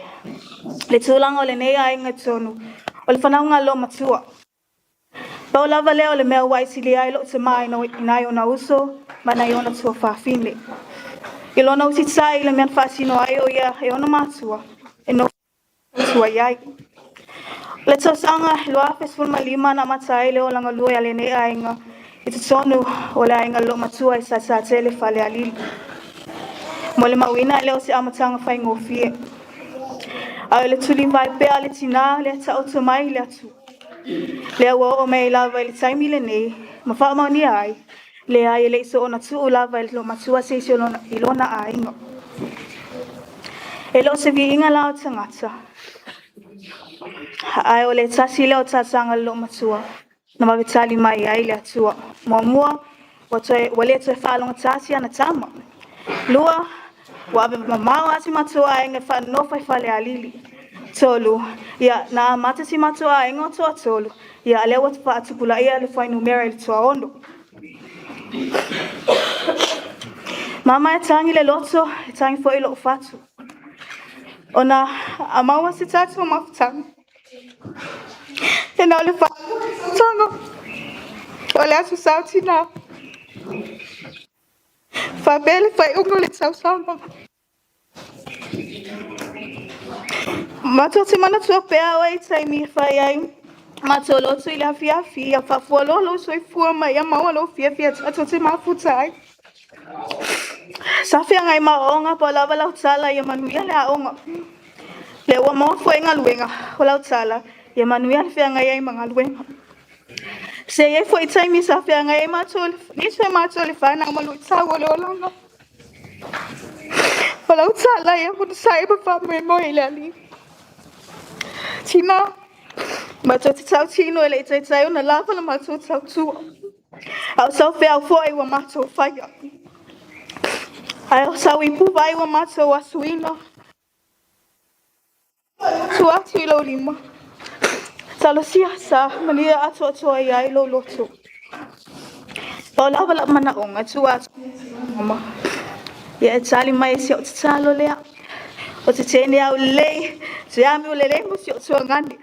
le tulaga o lenei aiga i totonu o le fanauga a le loomatua. Pau lava lea o le mea ua aisilia ai lou tama i nai ona uso ma nai ona tuafafine. I lona usitai i le mea na faasino ai o ia e ona matua, e nofo i ai. O le tausaga 2015 na amata ai le olaga lua a lenei aiga i totonu o le aiga loomatua i Salesatele Falealili. Mo le mauina e le o se amataga faigofie. Ae o le tulivae pea le tinā le taoto mai le atu. Lea ua oo mai lava i le taimi lenei, ma faamaonia ai, leai e le i soona tuu lava e le loomatua se isi i lona aiga. E le o se viiga la o tagata, ae o le tasi lea o talosaga a le loomatua na vave tali mai ai le Atua. Muamua, ua le toe faalogotā si ana tama. Lua, ua ave mamao a si matou aiga e faanonofo i Falealili. Tolu, ia, na amata si matou aiga o toatolu, ia, a lea ua faatupulaia le fuainumera i le toaono. Mama e tagi le loto, e tagi foi lou fatu. Ona a maua se tatou mafutaga. E na o le faataga. O le aso sao tina. Faapea le faaiuga o le tausaga. Matou te manatua pea oe i taimi e fai ai matou lotu i le afiafi, ia faafualoa lou soifua ma ia maua lou fiafia tatou te mafuta ai. Sa feagai ma aoaoga po o lava lau tala ia manuia le aoga. Lea ua maua foi galuega o lau tala ia manuia le feagai ai ma galuega. Se i ai foi taimi sa feagai ai matou nisi o matou i le fanau ma luitau o le olaga. O lau tala ia onosai ma faamoemoe i le Alii. Tina, matou te tautino e le i taitai ona lava la matou tautua. A o sau feau foi ua matou faia. Ae o sau ipu vai ua matou asuina. Tuu atu i lou lima. Talosia sa manuia atoatoa i ai lou loto. Pau lava lau manaoga tuu atu mama. Ia e tali mai e si au tatalo lea. O te tene au lelei, te ame o lelei mo si o tuagane.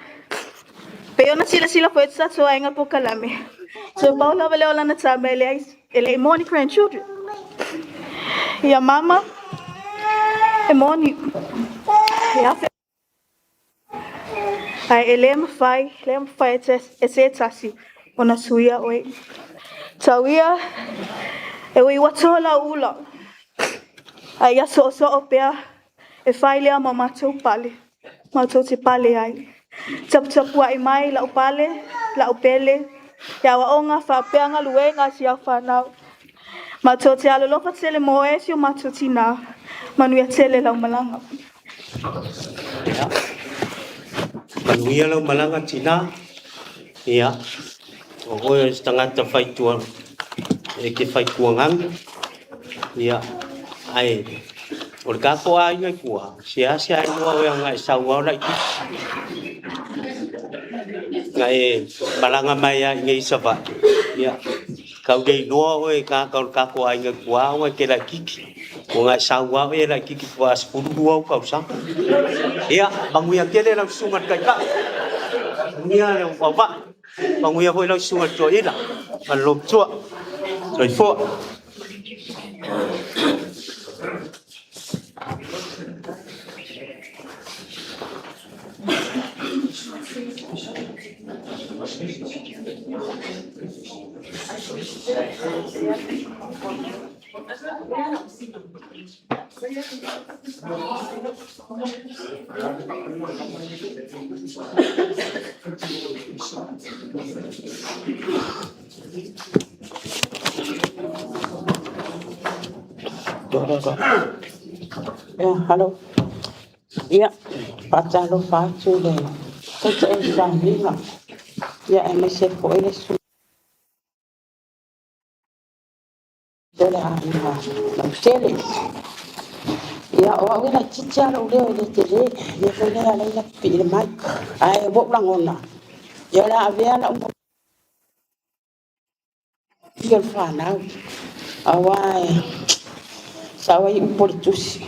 Pe ona silasila foi te tatou aiga polokalame. So pau lava lea o lana tama e leai e le i maua ni grandchildren. Ia mama, e moni. E afe Ae e le mafai, le mafai e se tasi ona suia oe. Tau ia, e ui ua toa lau ula. Ae ia soosoo pea e fai lea ma matou pale. Matou te pale ai. Taputapuai mai lau pale, lau pele, i aoaoga faapea galuega a si au fanau. Matou te alolofa tele mo oe si o matou tinā. Manuia tele lau malaga. Ia. Manuia lau malaga tina. Ia. O oe o se tagata faitua e te faituagaga. Ia. Ae o le tatou aiga i tua, seasea e iloa oe ona e sau lava o laitiiti. Na e malaga mai lava i inei i Savaii, ia, tau le iloa oe e tagata o le tatou aiga i tua ona e te laitiiti. Ona e sau lava oe e laitiiti faatoa 12 ou tausaga. Ia, manuia tele lau susuga i le Taitai. Manuia le auvaa. Manuia foi lau susuga i le Toeaina ma le Lomatua. Soifua. Ia, hello. Ia, faatalofa atu i le Taitai o le sauniga, ia aemaise foi le susuga o le aiga lautele. Ia, o au e laitiiti lava lou leo e le tele, le mea foi lea e ala ai ona pipii le mic. Ae ua ou lagona, ia o le a avea lau o le fanau, aua e sao ai upu o le tusi.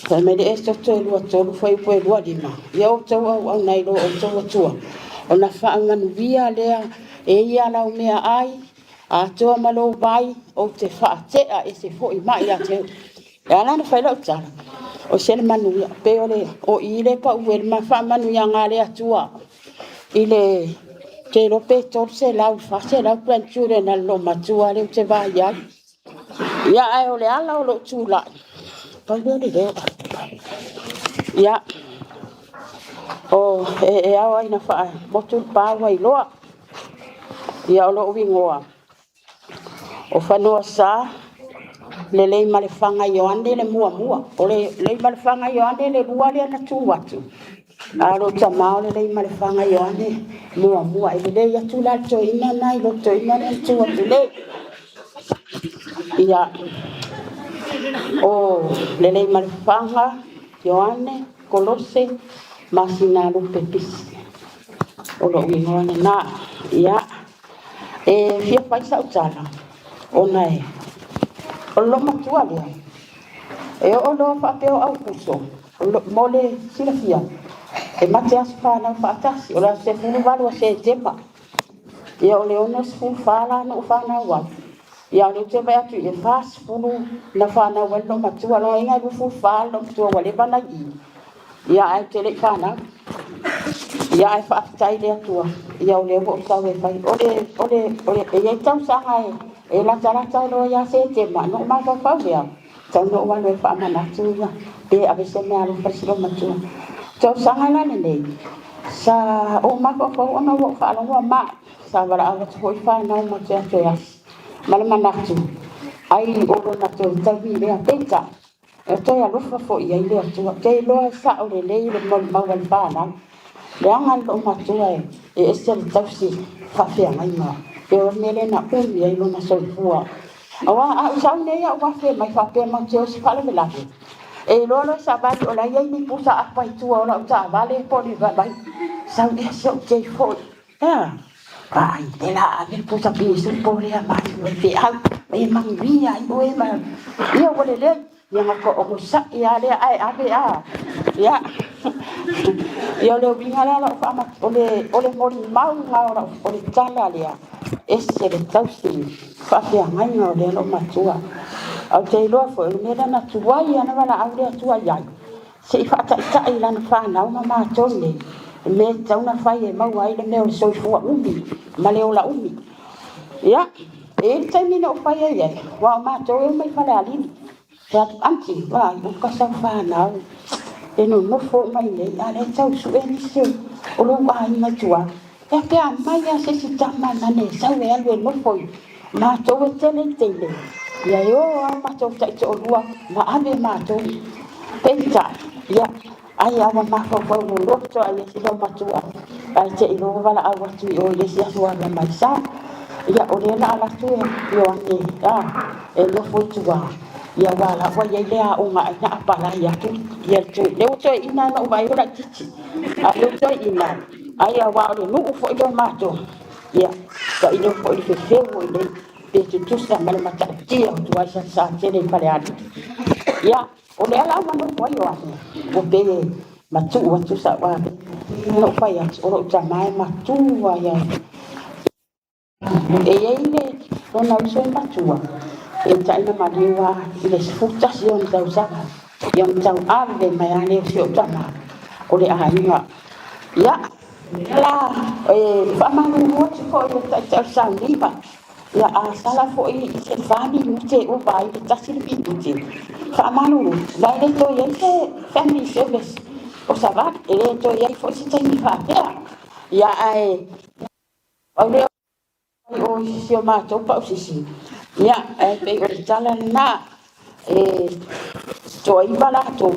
Fai mai le Esoto e 23 fuaiupu e 25. Ia outou auauna i lo outou Atua, ona faamanuia lea e ia lau meaai, atoa ma lou vai, ou te faatea ese foi mai ia te oe. E ala ona fai lau tala, o se le manuia, pei o le o i le pau e le faamanuiaga a le Atua i le te iloa pe 300 400 grandchildren a le loomatua lea ou te vaai ai. Ia, ae o le ala o lou tulai, pau lea o le leo. Ia, o e ao ai na faamotu le pa ua iloa. Ia, o lou igoa, o Fanuasa le Leimalefaga Ioane le muamua. O le Leimalefaga Ioane le lua lea na tu atu. A o lou tama o le Leimalefaga Ioane muamua. E lelei atu la le toeaina na i lo le toeaina lea na tu atu nei. Ia, o le Leimalefaga Ioane Kolose Masinalupe Pisi. O lou igoa lena. Ia, e fia fai sau tala, ona e, o le loomatua lea, e oo loa faapea o Aukuso, mo le silafia, e mate aso fanau faatasi, o le aso 18 o Setema. Ia o le 64 la na ou fanau ai. Ia o lea ou te vaai atu i le 40 na fanau ai le loomatua. O lona uiga e 24 le loomatua ua leva ona i i. Ia ae ou te le i fanau. Ia ae faafetai i le Atua, ia o lea ua ou sau e fai. E i ai tausaga e latalata loa ia Setema, ona ou mafaufau lea, tatau ona ou alu e faamanatu ia, pe ave se meaalofa i si loomatua. Tausaga la lenei, sa ou mafaufau ona ua ou faalogo ua mai, sa valaau atu foi fanau ma te atu e asi, ma le manatu, ai o lona toe taimi lea. Peitai, e toe alofa foi i ai le Atua. Ou te iloa e sao lelei le molimau a le fanau, leaga le loomatua e ese le tausi faafeagaiga. E o le mea lea na umi ai lona soifua. Aua a ou sau nei au afe mai faapea matou te o i se faalavelave, e iloa loa e savali o la e i ai ni pusa apa i tua o lau taavale po o ni vaivai. Sau ea se ou te foi. Ea, vaai, le la ave le pusa pisu po lea mai mai feau, e manuia ai oe ma ia ua lelei. Ia na onosai lava lea ae ave a. Ia, ia o le uiga la lau faamat o le molimau na o lau o le tala lea, ese le tausi faafeagaiga o lea loomatua. Ae ou te iloa foi o le mea lea na tuai ana valaau le Atua i ai, se i faataitai lana fanau ma matou nei, le mea e tatau ona fai e maua ai le mea o le soifua umi ma le ola umi. Ia, e i ai le taimi na ou fai ai ai, aua o matou e omai Falealili. Fai atu, aunty, vaai, ua kasa fanau e nonofo uma i nei, a o lea e tau sue nisi o lou aiga i tua. E pe a mai lava se isi tama na ne sau e alu e nofo i matou e tele i teine. Ia e o lava matou taitoalua ma ave matou. Peitai, ia, ai lava ua mafaufau loloto lava i le isi loomatua, ae te i loa ua valaau atu i o i le isi aso ua alu mai sa. Ia, o lea o le a alu atu e Ioane e nofo i tua, ia aua o la ua i ai le aoga ai na apalai atu ia le toe, lea ua toeaina na ou vaai o laitiiti, a o lea ua toeaina, ai aua o le nuu foi lea o matou, ia, tailo foi i le fefeu o i inei, pe tutusa ma le matautia o tua i Salesatele i Falealili. Ia, o lea la ua nofo ai Ioane, ua pei e matuu atu sau ave. Na ou fai atu, o lou tama e matua ia. E i ai le lona uso e matua, peitai na maliu lava i le 11 ona tausaga, ia ona tauave mai lava lea o si ou tama, o le aiga. Ia, la, e faamalulu atu foi i le taitai o le sauniga, ia a sala foi i se 4 minute e ova ai le 1 le minute, faamalulu, ma e le toe i ai se family service o Savali, e le toe i ai foi se taimi faapea. Ia ae pau lea o si o matou pausisi, ia ae pei o le tala lena, e toaiva latou.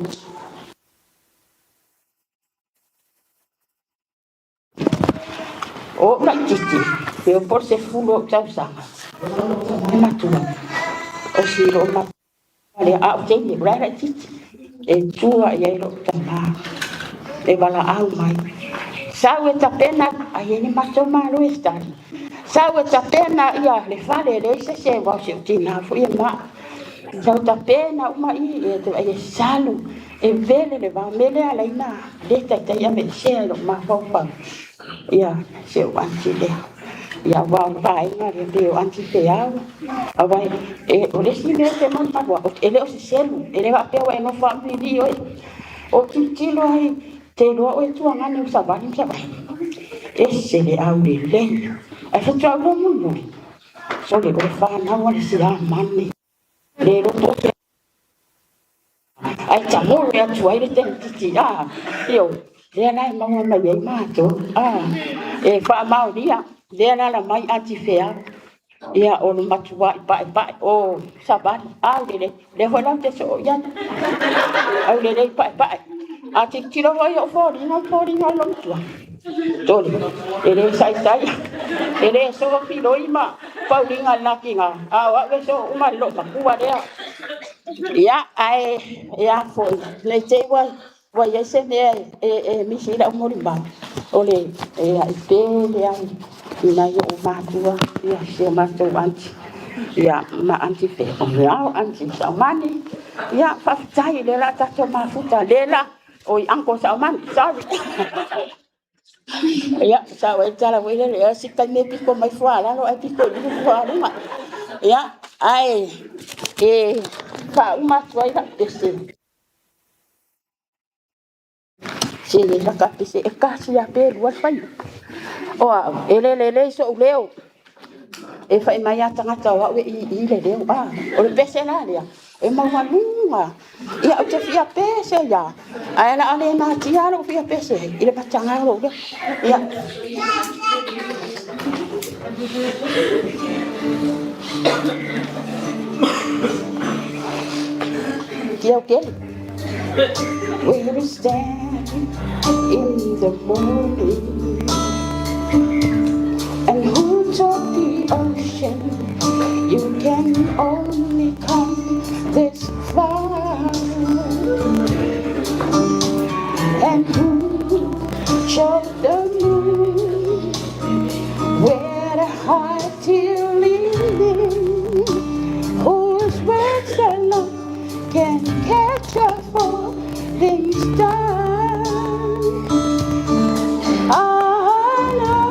O ou laitiiti, pe o po o le 10 o ou tausaga, e matua, o si loo matua lea, a o teine, o la e laitiiti, e tua i ai lou tama, e valaau mai. Sau e tapena, ai e ni matou malo e study. Sau e tapena ia le fale, leai se isi e aua o si ou tina foi e maa. Sau tapena uma i e te vaai e salu, e vele le vao. Mea lea ala ai na le taitai aveesea i lou mafaufau ia si ou aunty lea. Ia aua o le vaega lea pei o aunty Feau. Aua e o le isi mea ou te malumalua, e le o se selu, e le faapea ua e nofo lava ma vivii oe. O tilotilo ai, te iloa oe tuagane o savali ma savali. Ese le aulelei. Ae faatoa ou iloa mulimuli, sole o le fanau a le siamani. Le loto o te ai tamole atu ai le tenetiti a io lea la e maua mai ai matou a e faamaonia lea la la mai aunty Feau ia o le matuai paepae o savali aulelei lea foi la ou te soo i ai aulelei paepae a tilotilo foi ou foliga o foliga o le matua tole e le saisai e le soo filoi ma pauliga le lakiga a o au e soo uma le loomatua lea. Ia ae e a foi nei te i ua i ai se mea e misi i lau molimau o le e ai pele ai i nai ou matua ia si o matou aunty ia ma aunty Fe o mea o aunty Saumani ia faafetai lea la tatou mafuta lea la oi uncle Saumani sorry. Ia, sa o e tala foi lele, ia si taimi e piko mai fua lalo ae piko i luga fua luga. Ia, ae e faauma atu ai lau pese. Se le laka pese e kasi a pe lua le faiga. O au, e lelelei so'u leo. E fai mai a tagata o au e i le leo. A, o le pese la lea, e maualuga. Ia, ou te fia pese ia. Ae la a le natia lou fia pese i le pataga o lou leo. Ia. Kia o kele. Will you stand in the morning? And who taught the ocean you can only come this far? And who showed the moon where to hide till evening? Whose words alone can catch a falling star? I know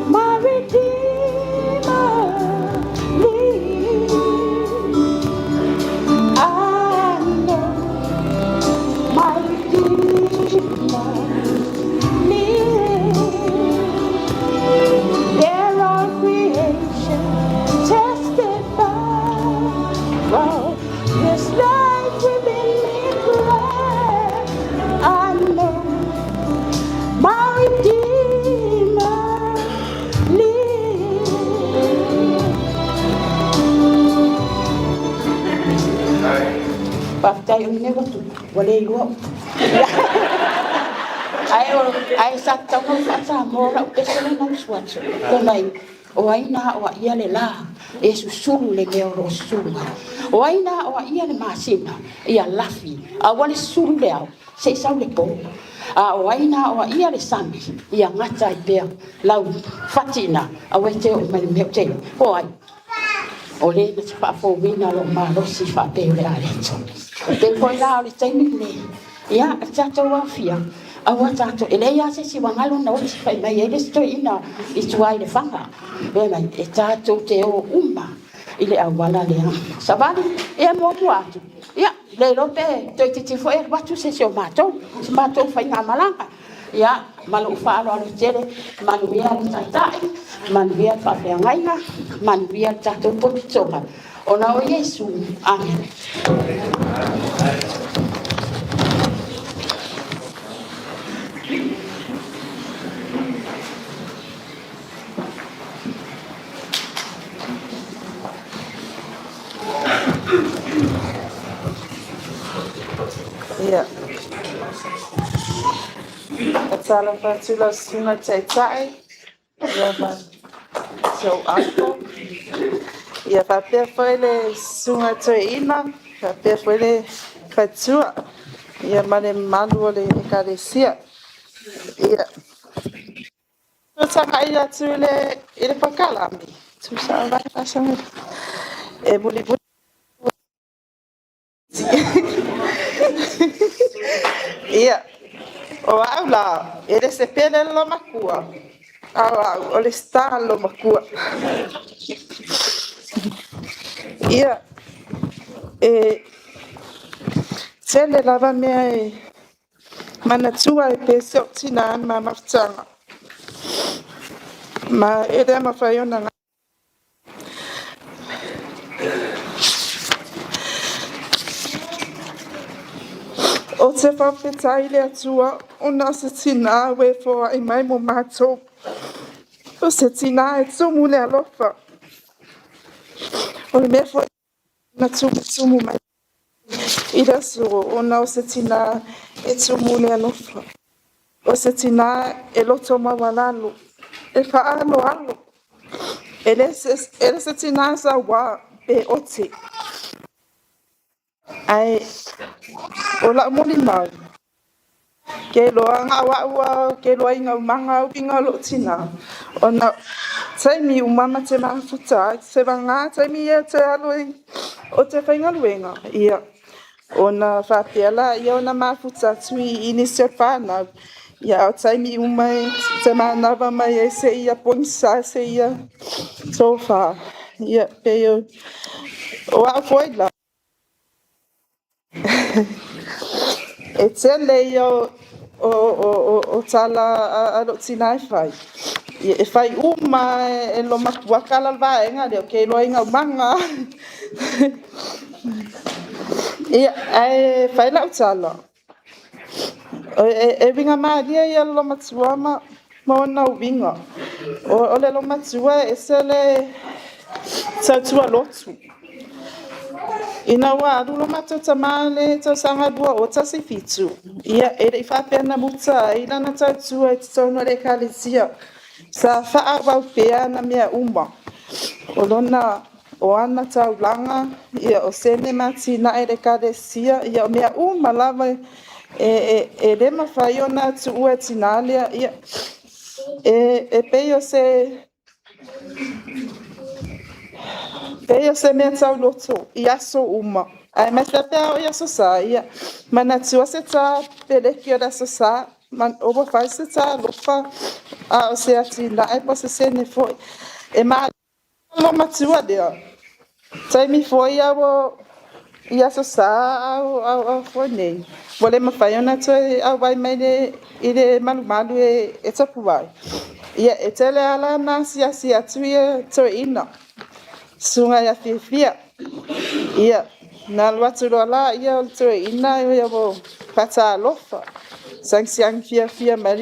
my Redeemer lives. I know my Redeemer lives. There all creation testify. Oh, this life within me cry. I know my Redeemer lives. Faafetai o le mea ua tupu, ua le iloa upu. Ae o ae sa tatau ona ou faasamoa lau pese lena usu atu. Fai mai, o ai na o ia le la e susulu le mea o lo o susulu mai. O ai na o ia le masina ia lafi, aua le susulu le ao, se i sau le po. A o ai na o ia le sami, ia gata ai pea lau fatina, aua e te oo mai le mea o te iloa. O ai? O le na te faafouina lou malosi faapei o le aleto. E pei foi la o le taimi lenei, ia, tatou aofia, aua tatou, e leai lava se isi ua galo na oti fai mai ai le isi toeaina i tua i le faga. E mai, e tatou te o uma i le auala lea. Savali, ia muamua atu. Ia, le iloa pe toeitiiti foi alu atu se isi o matou, se matou faigamalaga. Ia, ma lou faaaloalo tele, manuia le taitai, manuia le faafeagaiga, manuia le tatou pototoga. Ona o Iesu. Amen. Ia. Faatalofa atu lau susuga i le Taitai, ia ma si ou uncle. Ia faapea foi le susuga i le toeaina, faapea foi le faletua, ia ma le mamalu o le ekalesia. Ia, tagai atu i le pakalami, tusa o e mulimuli. Ia, o au la, e le se pele lo makua, a o au, o le star lo makua. Ia, e tele lava mea e manatua e pe se o tina ma mafutaga. Ma e le mawhai ona. O te whawhetai le atua o na se tina we fo ai mai mo mātou. O se tina e tumu le alofa. O le mea foi na tumu tumu mai. I le aso o na o se tina e tumu le alofa. O se tina e loto mawalalo. E whaalo alo. E le se tina sa wā pe ote. Ai, o la moli mau. Ke loa ngā waua, ke loa i ngau manga au inga lo tina. O na taimi umama te mafuta, se wanga taimi e te alo i o te whaingaluenga. Ia, o na whapea la, ia o na mafuta tui i nisi o whānau. Ia a o taimi uma e te manava mai ai seia pogisa seia tofa. Ia pei o au foi la, e tele ia o tala a lou tina e fai, e fai uma lava e lou matua tala o le vaega lea, ou te iloa ina o maga lava. Ia, ae fai lau tala, e uiga malie ia le loomatua ma ona uiga. O le loomatua e ese le tautua lotu. Ina ua alu lo matou tama i le tausaga 2017, ia e le i faapea na muta ai lana tautua i totonu o le Ekalesia. Sa faaauau pea ana mea uma, o ana taulaga, o sene ma atinae i le Ekalesia, o mea uma lava e le mafai ona tuua e le tina lea. E pei o se mea tauloto i aso uma, aemaise pe a oo i Aso Sa, ia manatua se ta peleki o le Aso Sa, ua fai se ta alofa, a o se atinae po o se sene foi. E malie le loomatua lea, o le taimi foi a o i Aso Sa a o ua le mafai ona toe auai mai i le malumalu e tapuai, ia e tele lava la ina asiasi atu toeaiina, susuga ia Fiafia. Ia, ona alu atu loa lea o le toeaina faatalofa, sagisagi fiafia mai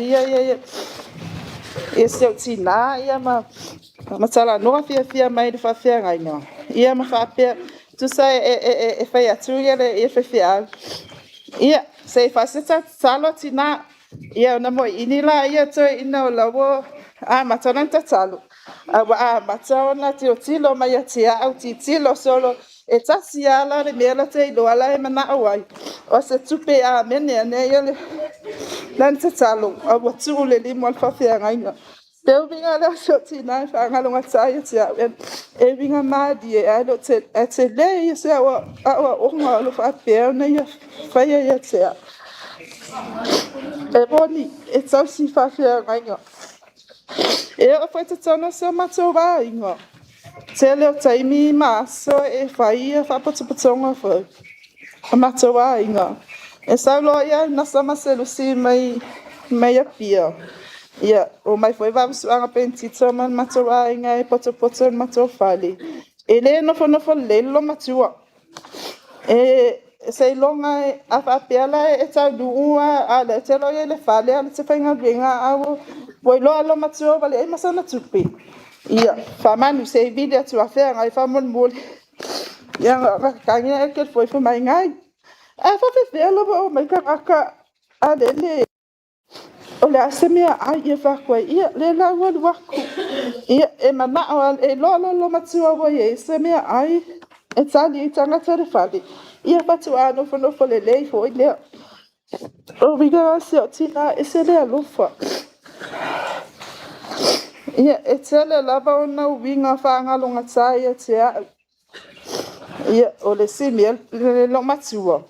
si ou tina ma talanoa fiafia mai i le faafeagaiga ma faapea, tusa e fai atu le faifeau, ia, se i fai se ta tatalo tina. Ia ona moiini lea o toeaiina o la e ua amata ona tatalo, ae ua amata ona tilotilo mai ia te au, tilotilo solo. E tasi lava la le mea la ta iloa la e manao ai, o se tupe e amene ane lana tatalo, ae ua tuu i le lima o le faafeagaiga. O le uiga lea o si ou tina e faagalogata ia te au, e uiga malie ae tele ia se aoaoga o lo o faapea ona ia faia ia te au. E moni, e tausi faafeagaiga. E oo foi i totonu o si o matou aiga, tele o taimi ma aso e fai faapotopotoga foi a matou aiga. E sau loa Nasa ma Selusi mai Apia, ia, omai foi Vaafusuaga Penitito ma le matou aiga e potopoto i le matou fale. E le nofonofo lelei le loomatua. Seiloga a faapea la e taunuu a o lea e te i le fale a o lea e te faigaluega ae ua iloa e le loomatua ua leai ma sana tupe, ia, faamanu se i vili atu afea gai faamolemole. Ia ona tagi lea o le telefoni fai mai, Nai, ae faapefea la ona omai tagata a o lea e… O le a se meaai? Ou fai atu ai, ia o lea la ua alu atu. Ia, e manao lava, e iloa loa e le loomatua ua i ai se meaai e tali ai tagata i le fale, ia faatoa nofonofo lelei foi lea. O le uiga lena o si ou tina, e ese le alofa. Ia, e tele lava ona uiga faagalogata ia te au. Ia, o le isi mea le loomatua,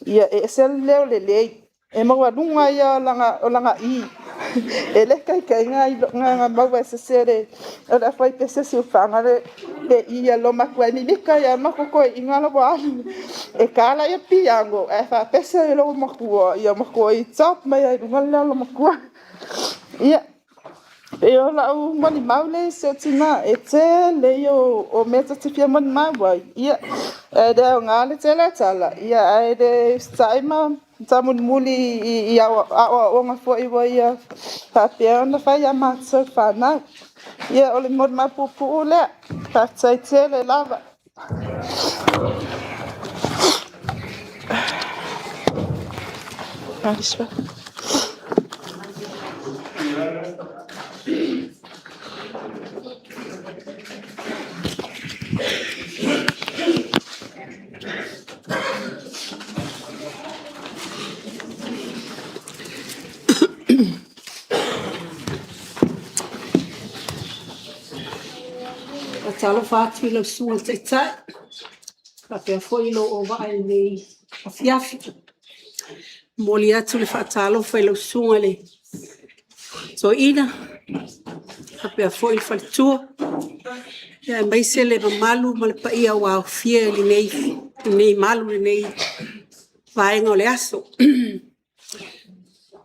e ese le leo lelei, e maualuga ia o lana “i”. E le taitai ona maua e se isi o le aufaipese siufaga le “i” a le loomatua, e mimita ai lava le matou toeaina la ua alu. E ta lea o le piano ae faapese le loomatua, ia matuai top mai lava i luga le leo o le loomatua. Ia, e pei o lau molimau lea i si ou tina, o le tele ia o mea ta te fia molimau ai, ae le aoga le tele o tala, ae le usitai ma taumulimuli i aoaoga foi ua ia faapea ona fai ia matou le fanau. Ia, o le molimau puupuu lea. Faafetai tele lava. Faatalofa atu i lau Susuga i le Taitai faapea foi lou auvaa i lenei afiafi. E momoli atu le faatalofa i lau Susuga i le Toeaina faapea foi le faletua, aemaise le mamalu ma le paia ua aofia i lenei malu i lenei vaega o le aso. E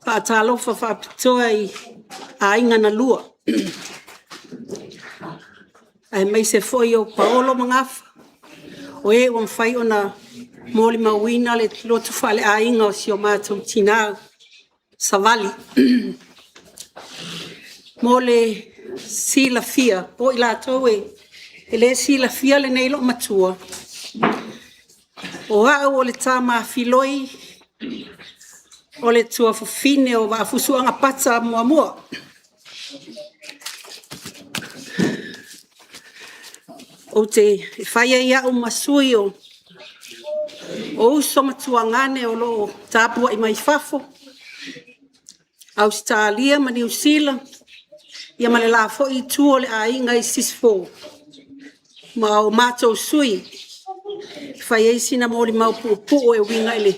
faatalofa faapitoa i aiga na lua, aemaise foi o paolo ma gafa o e ua mafai ona molimauina le loto faaleaiga o si o matou tina Savali. Mo le silafia mo i latou e le silafia lenei loomatua, o au o le Tama a Filoi o le tuafafine o Vaafusuaga Pata Muamua. E fai ai au ma sui o uso ma tuagane o lo o tapuai mai fafo, Ausetalia ma Niu Sila, ia ma le la foi itu o le aiga i Sisifo, ma o matou sui e fai ai sina molimau puupuu e uiga i le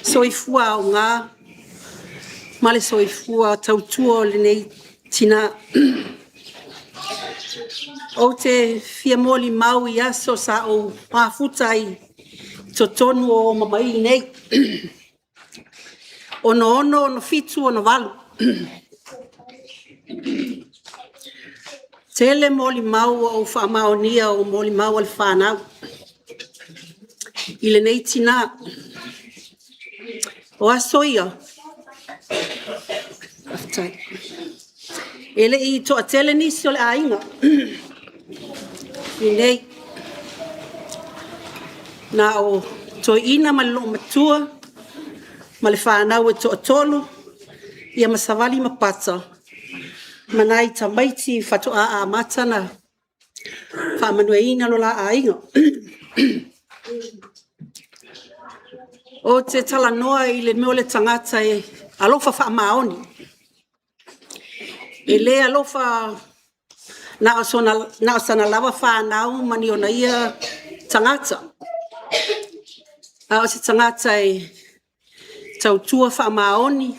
soifua aoga ma le soifua tautua o lenei tina. Ou te fia molimau i aso sa ou mafuta ai i totonu o Omamaini nei, 1966, 1967, 1968. Tele molimau ua ou faamaonia o molimau a le fanau i lenei tina. O aso ia, faafetai, e le i toatele nisi o le aiga i inei, na o toeaiina ma le loomatua ma le fanau e toatolu, ia ma Savali ma Pata ma nai tamaiti faatoa amata ona faamanuiaina lo la aiga. Ou te talanoa i le mea o le tagata e alofa faamaoni. E le alofa na o sana lava fanau ma ni ona ia tagata, a o se tagata e tautua faamaoni,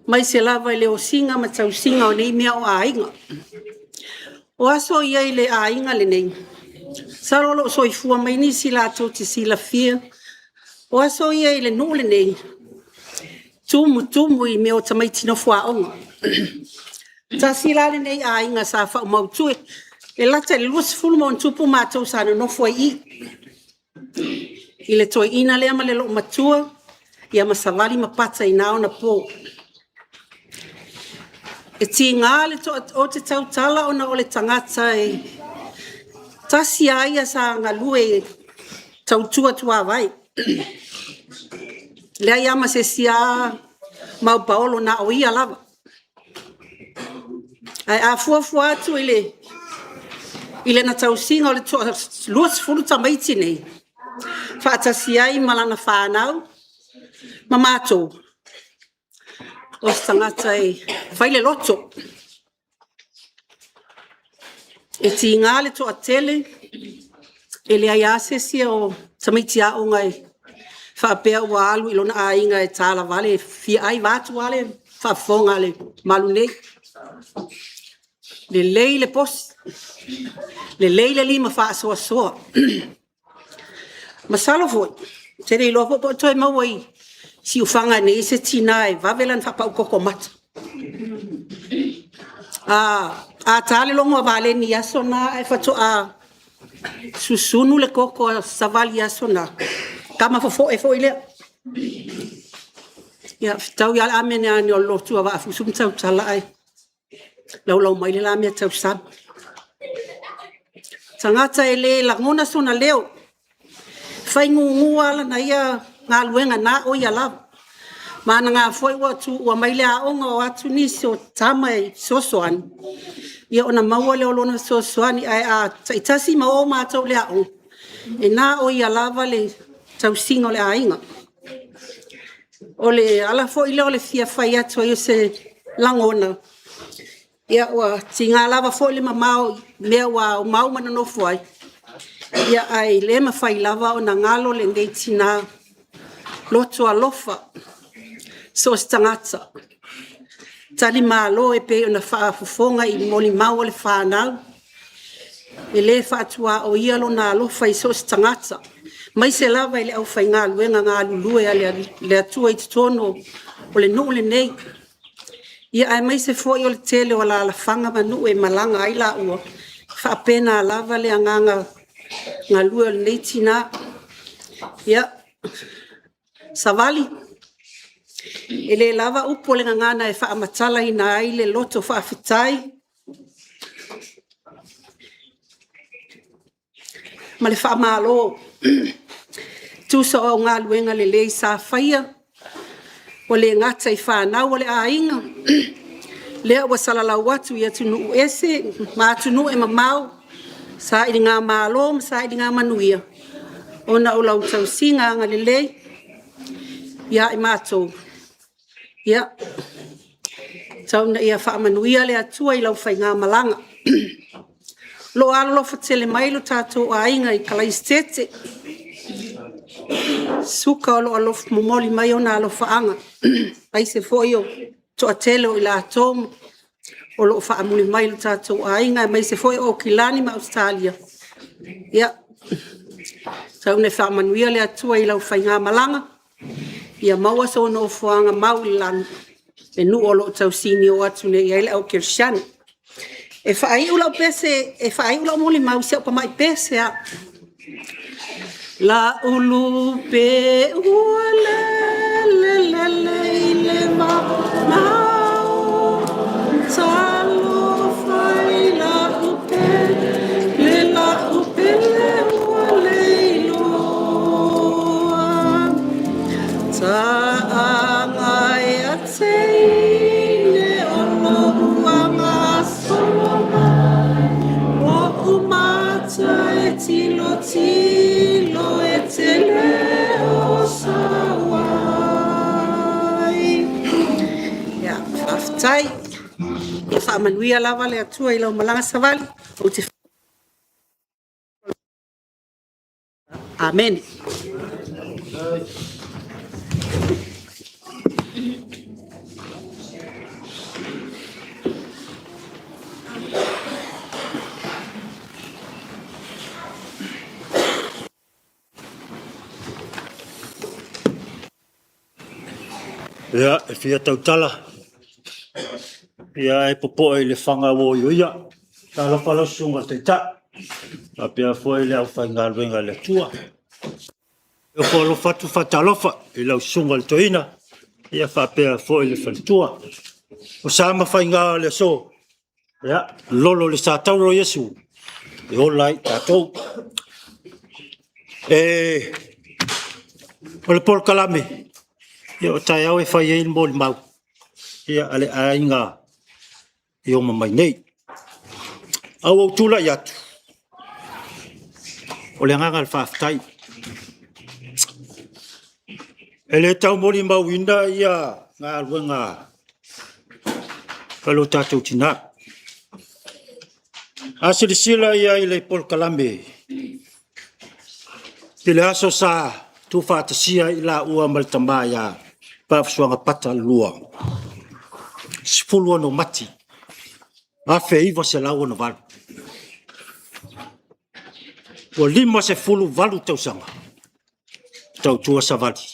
aemaise lava i le osiga ma tausiga o nei mea o aiga. O aso ia i le aiga lenei, masalo o lo o soifua mai nisi latou te silafia, o aso ia i le nuu lenei, e tumutumu i mea o tamaiti nofo aoga. Tasi la lenei aiga sa faamautu, e lata i le 20+ matou sa nonofo ai i i, i le toeaina lea ma le loomatua ia ma Savali ma Pata i na ona po. E tiga ou te tautala ona o le tagata e tasi lava ia sa galue e tautua tuavae, leai lava ma se isi mau paolo na o ia lava. Ae a fuafua atu i lana tausiga o le toa-20 tamaiti nei, faatasi ai ma lana fanau ma matou, o se tagata e fai le loto. E tiga le toatele, e leai lava se isi o tamaiti aoga e faapea ua alu i lona aiga e talavale e fia ai, vaeatu lava le faafofoga a le malu nei. Lelei le posi, lelei le lima faasoasoa. Masalo foi, ou te le iloa foi po o toe maua i siufaga nei se tina e vave lana faapau mata. A ta le logo a valeni i aso na ae faatoa susunu le koko a Savali i aso na, tama fofoe foi lea. Ia fetaui lava le amene ane o le lotu a Vaafusuaga ma tautala ae laulau mai le la meatausami. Tagata e le lagona sona leo, e faigugu lava lana ia galuega na o ia lava. Vagana foi ua tuua mai le aoga o atu nisi o tama e fesoasoani, ia ona maua lea o lona fesoasoani. Ae a taitasi ma o matou i le aoga, e na o ia lava le tausiga o le aiga. O le ala foi lea o le fia fai atu ai o se lagona, ia ua tiga lava foi le mamao i mea ua aumau ma nonofo ai, ae le mafai lava ona galo lenei tina loto alofa, so o se tagata. talimalo e pei ona faafofoga i molimau a le fanau. E le faatuaoia lona alofa i so o se tagata, aemaise lava i le aufaigaluega galulue a le Atua i totonu o le nuu lenei, ia aemaise foi o le tele o alaalafaga ma nuu e malaga ai laua, e faapena lava le agaga galue o lenei tina. Ia, Savali, e le lava upu o le gagana e faamatalaina ai le loto faafetai ma le faamalo e tusa o au galuega lelei sa faia, ua le gata i fanau a le aiga, lea ua salalau atu i atunuu ese ma atunuu e mamao, sailigamalo ma sailiga manuia ona o lau tausiga agalelei ia i matou. Ia, tau ina ia faamanuia le Atua i lau faigamalaga. O lo o alolofa tele mai lo tatou aiga i Kalaisitete, Suka o lo o momoli mai ona alofaaga, aemaise foi o le toatele o i latou o lo o faamuli mai i lo tatou aiga, aemaise foi o Aukilani ma Ausetalia. Ia, tau ina faamanuia le Atua i lau faigamalaga, ia maua sou nofoaga mau i le lagi, le nuu o lo o tausinio atu nei i ai le au kerisiano. E faaiu lau pese, e faaiu lau molimau i si au tamai pese lava. Laulupe ua lele, lele i le maumau, talofa e i lau pele, lau pele ua le iloa. Taaga ia teine o lou agasolo mai, O'u mata e tilotilo e te le o sau ai. Ia, faafetai. Ia faamanuia lava le Atua i lau malaga Savali. Ou te Amene. Ia, e fia tautala, ia ae popoe i le faga ua oioia. Talofa lau susuga i le Taitai, faapea foi le aufaigaluega a le Atua. E ofo alofa atu ma faatalofa i lau susuga i le Toeaina faapea foi le faletua. O sa ma faiga o le aso, ia, lolo le sa taula o Iesu e ola ai tatou. O le polokalame, o taeao e fai ai le molimau a le aiga e oma mai nei. Ae ua ou tulai atu, o le agaga o le faafetai. E le tau molimauina galuega a lo tatou tina. A silasila i ai i le polokalame i le aso sa tuufaatasia ai i laua ma le tama ia Vaafusuaga Pa II, 16 Mati 1968. Ua 58 tausaga o tautua Savali.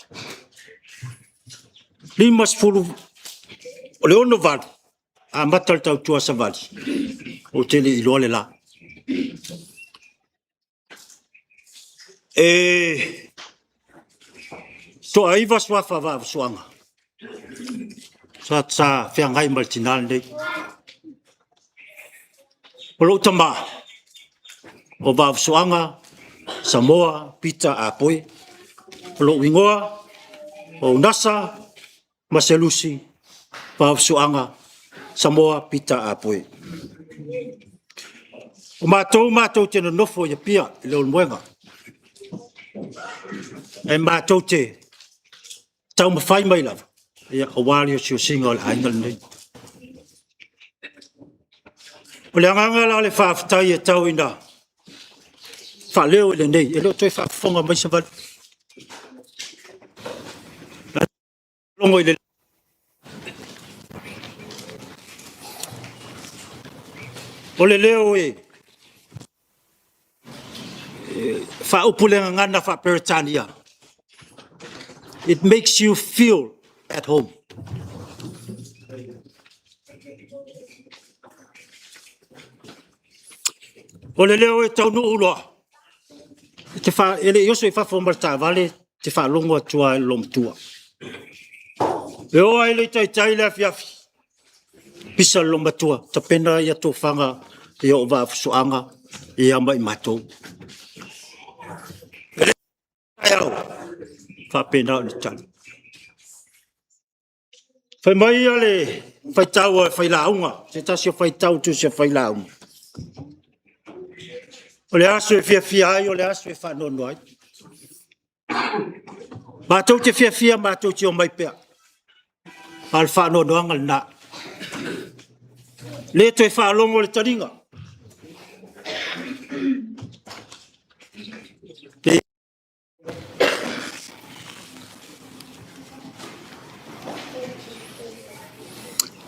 O le 68 amata le tautua a Savali, ou te le i iloa le la. E toa-iva suafa o Vaafusuaga sa feagai ma le tina lenei. O lou tama, o Vaafusuaga Samoa Pita Ah Poe. O lou igoa o Unasa Maselusi Vaafusuaga Samoa Pita Ah Poe. O matou matou te nonofo i Apia i Leulumoega, ae matou te taumafai mai lava aua le osiosiga o le aiga lenei. O le agaga la o le faafetai e tau ina faaleo i lenei, e le o toe faafofoga mai Savali. O le leo e faaupu le gagana faa-Peretania, it makes you feel at home. O le leo e taunuu loa, e le i oso i fafo ma le taavale, e te faalogo atu lava i le loomatua. E oo lava e le i taitai le afiafi, pisa le loomatua, tapena tofaga ia o Vaafusuaga ma i matou. E le taeao, e faapena ona tali. Fai mai le faitau a le failauga, se tasi o faitau o le tusi a le Failauga, o le aso e fiafia ai o le aso e faanoanoa ai. Matou te fiafia matou te omai pea, a o le faanoanoaga lena. Le toe faalogo i le taliga.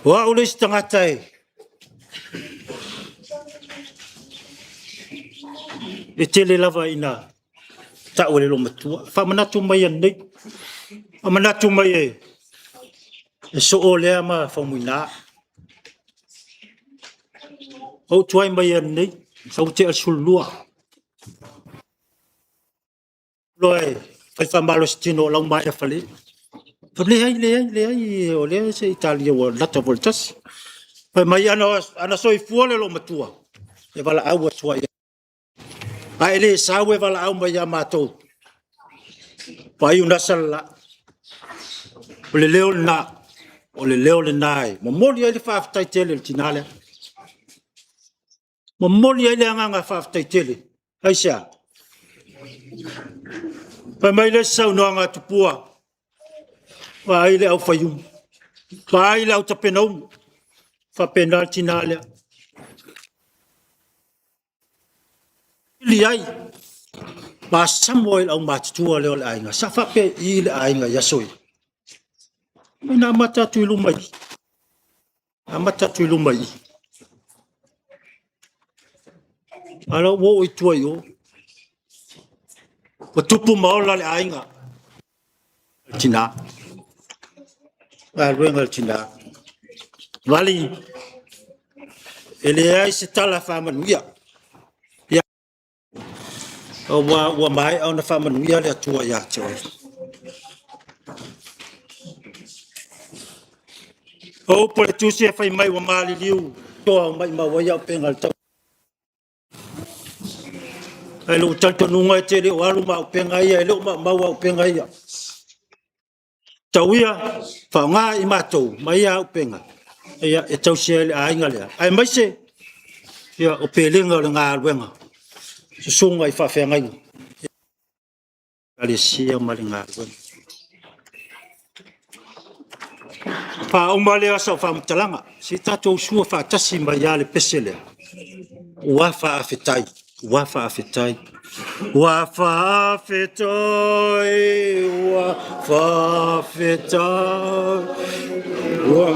O au le isi tagata e tele lava ina tau e le loomatua, faamanatu mai ananei, faamanatu mai e Soo lea ma Faumuina. Na ou tuai mai ananei, sau ua tea le 12, loa e fai faamalositino o la ua maea Fale. Ou fai atu, leai, leai, leai, o lea se i talia ua lata foi i le 1. Fai mai ana soifua le loomatua, e valaau atu ai, a e le sau e valaau mai ia matou, vaaia le asa le la. O le leo lena, o le leo lena e momoli ai le faafetai tele i le tina lea. Momoli ai le agaga faafetai tele. Aisea? Fai mai le isi saunoaga a tupua, vaai le aufaiumu, vaai le au tapenaumu, e faapena le tina lea. Vili ai ma asamo ai le aumatutua lea o le aiga. Sa faapei le aiga i aso ia? Na amata atu i luma i i, amata atu i luma i i. A o la ua oo i tua i o. Ua tupu ma ola le aiga, o le tina, galuega a le tina. Vali, e leai se tala faamanuia, aua ua maea ona faamanuia le Atua ia te oe. O upu a le Tusi e fai mai ua maliliu toa ua maumau ai auupega i le tau. Ae i lou talitonuga e te le o alu ma auupega ia, e le o maumau auupega ia. Tau ia faaaoga i matou ma ia auupega e tausi ai le aiga lea, aemaise o pelega o le galuega, susuga i faafeagaiga, ekalesia ma le galuega. Faauma lea o sau faamatalaga, se i tatou sua faatasi mai lava le pese lea, ua faafetai, ua faafetai, ua faafetai, ua faafetai. Ua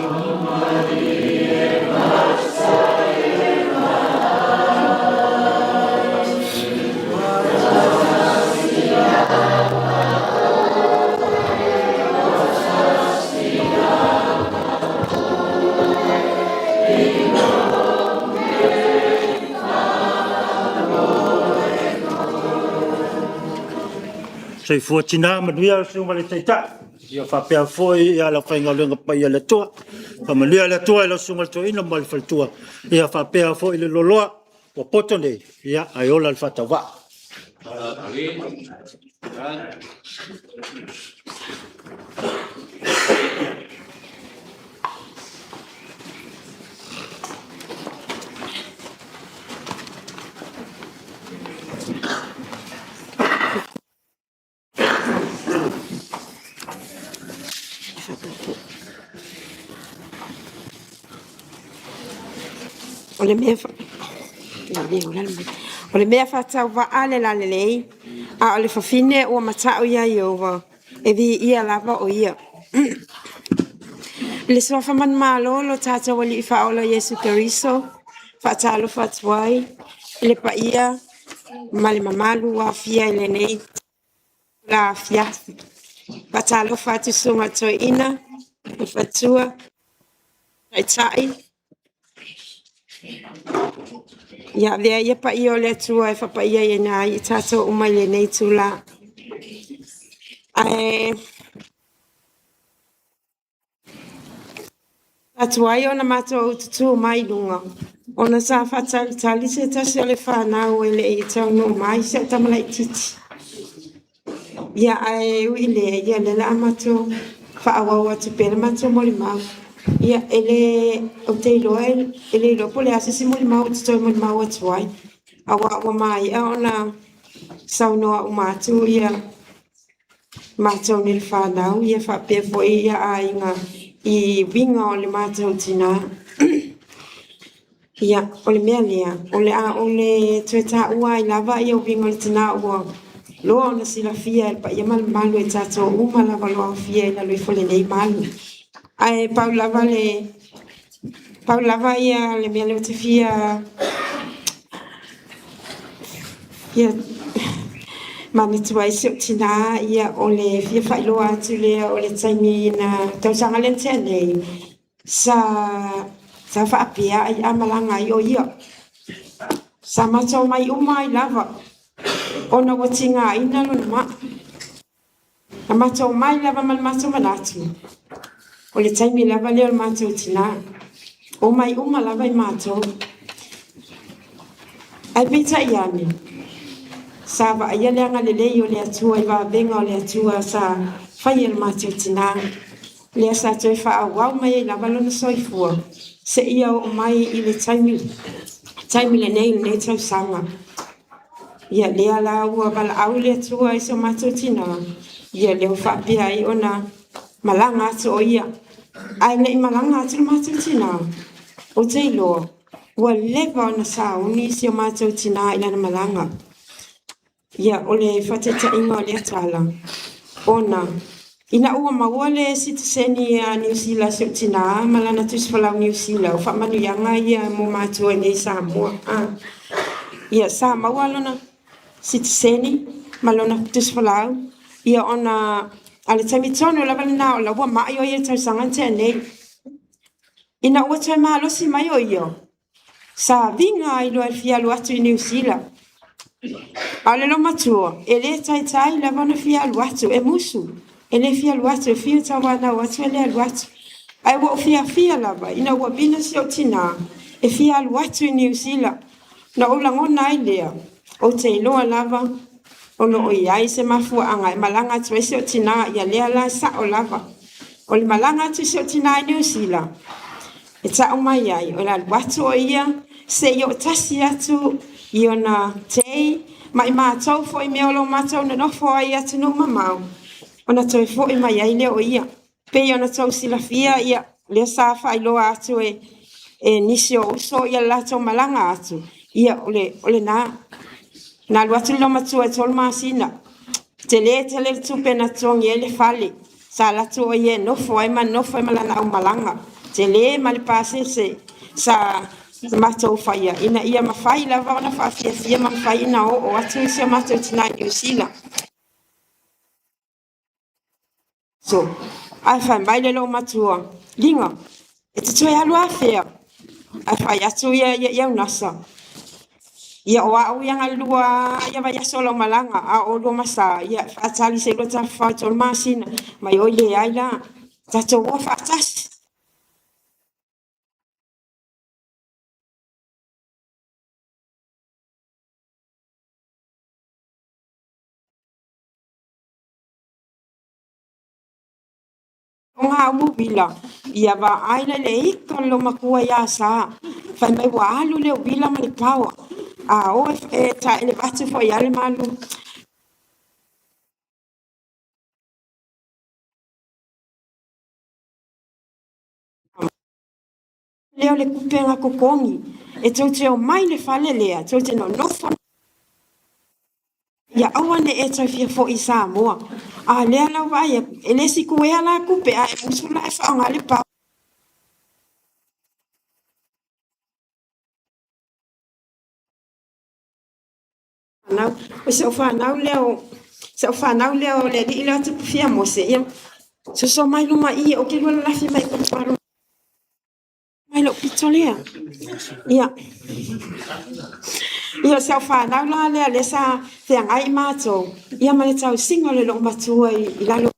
Soifua tina, manuia le susuga i le Taitai, ia faapea foi le aufaigaluega paia a le Atua. Faamanuia le Atua i lau susuga i le Toeaina ma le faletua, ia faapea foi le loaloa ua poto nei, ae ola le faatauvaa. O le mea faatauvaa le lalelei, a o le fafine ua mata'u ia Ieova, e viia lava o Ia. I le suafa manumalo o lo tatou Alii Faaola Iesu Keriso, Faatalofa atu ai i le paia ma le mamalu ua aofia i lenei la afiafi. Faatalofa atu i susuga i toeaina, le faletua, taitai. Ia avea ia paia o le Atua e faapaiaina ai i tatou uma i lenei itula. Ae atu ai ona matou tutū mai luga, ona sa faatalitali se tasi o le fanau e le i taunuu mai si au tama laitiiti. Ia ae ui i lea, ia o lea o le a matou faaauau atu pea le matou molimau. Ia e le, ou te iloa e le iloa po o le a se isi molimau ou te toe molimau atu ai, aua ua maea ona saunoa uma atu ia matou nei le fanau ia faapea foi aiga i uiga o le matou tinã. Ia, o le mea lea, o le a ou le toe taua ai lava ia uiga o le tinã ua loa ona silafia e le paia ma le mamalu e tatou uma lava o lo o aofia i lalo ifo o lenei malu. Ae pau lava le mea lea ou te fia manatu ai si ou tinã, ia o le fia faailoa atu lea o le taimi na tausaga lea na tea nei, sa faapea ai a malaga ai o ia. Sa matou omai uma ai lava ona ua tigaina lona mai. Na matou omai lava ma le matou manatu, o le taimi lava lea o le matou tinã. Omai uma lava i matou. Ae peitai ane, sa vaaia le agalelei o le Atua i vavega o le Atua sa faia e le matou tinã. Lea sa toe faaauau mai ai lava lona soifua seia oo mai i le taimi lenei i lenei tausaga. Ia lea la ua valaau le Atua i so matou tinã, ia lea ua faapea ai ona malaga atu o ia. Ae le i malaga atu le matou tinã, ou te iloa ua leva ona sauni si o matou tinã i lana malaga. Ia, o le faataitaiga o lea tala, ona ina ua maua le sitiseni a Niu Sila a si ou tinã ma lana tusi folau Niu Sila, o faamanuiaga ia mo matua i inei i Samoa. Ia, sa maua lona sitiseni ma lona tusi folau, ia ona a o le taimi tonu lava lena o la ua mai o ia i le tausaga na tea nei. Ina ua toe malosi mai o ia, sa viga ai loa e fia alu atu i Niu Sila. A o le loomatua, e le taitai lava ona fia alu atu, e musu, e le fia alu atu, e fiu e tauanau atu e le alu atu. Ae ua ou fiafia lava ina ua vina si ou tinã e fia alu atu i Niu Sila. Na ou lagona ai lea, ou te iloa lava o lo o i ai se mafuaaga e malaga atu ai si ou tinã, ia lea la e sao lava. O le malaga atu o si ou tinã i Niu Sila, e tau mai ai, o le alu atu o ia se i oo tasi atu i ona tei ma i matou foi i mea o lo o matou nonofo ai i atunuu mamao, ona toe foi mai ai lea o ia. Pei ona outou silafia, ia, lea sa faailoa atu e nisi o uso le latou malaga atu, ia o lena. Na alu atu le loomatua e 3 masina, tele tele le tupe na totogi ai le fale, sa alu atu o ia e nofo ai ma nonofo ai ma lana aumalaga. Tele ma le pasese sa matou faia ina ia mafai lava ona faafiafia ma mafai ona oo atu si o matou tinã i Niu Sila. So, ae fai mai le loomatua, Liga, e te toe alu afea? Ae fai atu ia Iunasa, ia o au ia na lua ia vaiaso o lau malaga, a o oulua ma Sa, ia faatali se i lua tafafao i 3 masina. Mai oi leai la, tatou o faatasi. O ngā umu uila, ia vaai la le ika o le loomatua ia Sa. Fai mai ua alu le uila ma le paoa. A o e taele atu foi ia le malu. Lea o le tupe na totogi e tou te omai i le fale lea, tou te nonofo ia aua ne i e toe fia foi i Samoa. A lea la ua vaai atu, e le sikuea la tupe ae musu la e faaaoga le paoa. O si au fanau lea o si au fanau lea o le alii lea o Tupufia Mose, ia soso mai luma i i ou te lua lalafi mai mai lou pito lea. Ia, ia o si au fanau la lea lea sa feagai matou, ia ma le tausiga o le loomatua i lalo.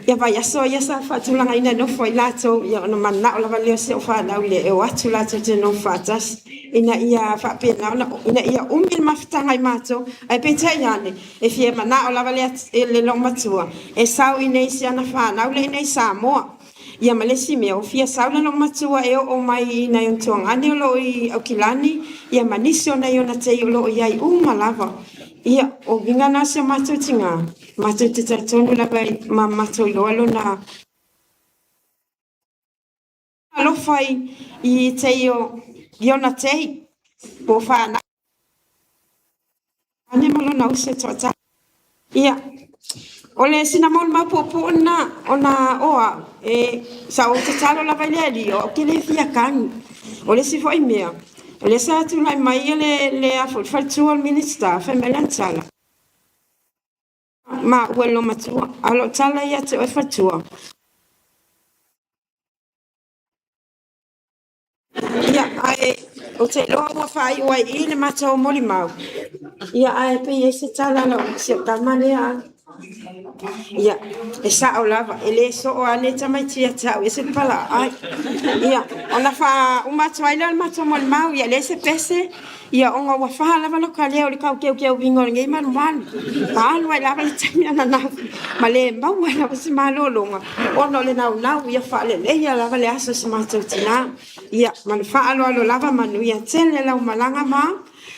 Ia vaiaso ia sa faatulagaina e nofo ai latou, ia ona mananao lava lea o si au fanau lea e o atu latou te nofo faatasi ina ia faapena ona ina ia umi le mafutaga i matou. Ae peitai ane, e fia manao lava le loomatua e sau i inei i si ana fanau lea i inei i Samoa. Ia ma le isi mea, ua fia sau le loomatua e oo mai i nai ona tuagane o lo o i Aukilani, ia ma nisi o nai ona tei o lo o i ai uma lava. Ia, o uiga na o si o matou tinā, matou te talitonu lava ma matou iloa lona alofa i tei o i ona tei po o fanau ma lona uso e toatasi. Ia, o le sina molimau puupuu lena ona o au, e sa ou tatalo lava i le Alii, o au ou te le fia tagi. O le isi foi mea, o lea sa tulai mai le faletua o le Minisita, fai mai lana tala, maua e le loomatua. A o lau tala ia te oe faletua, ia, ae ou te iloa ua faaiu ai i i le matou molimau. Ia, ae pei e i ai se tala a si au tama lea. Ia, e sao lava, e le soo lava lenei tamaiti ia te au, e ese le palaaai. Ia, ona faauma atu ai lea o le matou molimau, ia e leai se pese, ia ona ua fa lava lota leo i le tau teuteuina o lenei malumalu. Ma alu ai lava le taimi ananafi ma le maua ai lava se malologa, ona o le naunau ia faaleleia lava le aso o si matou tina. Ia, ma le faaaloalo lava, manuia tele lau malaga ma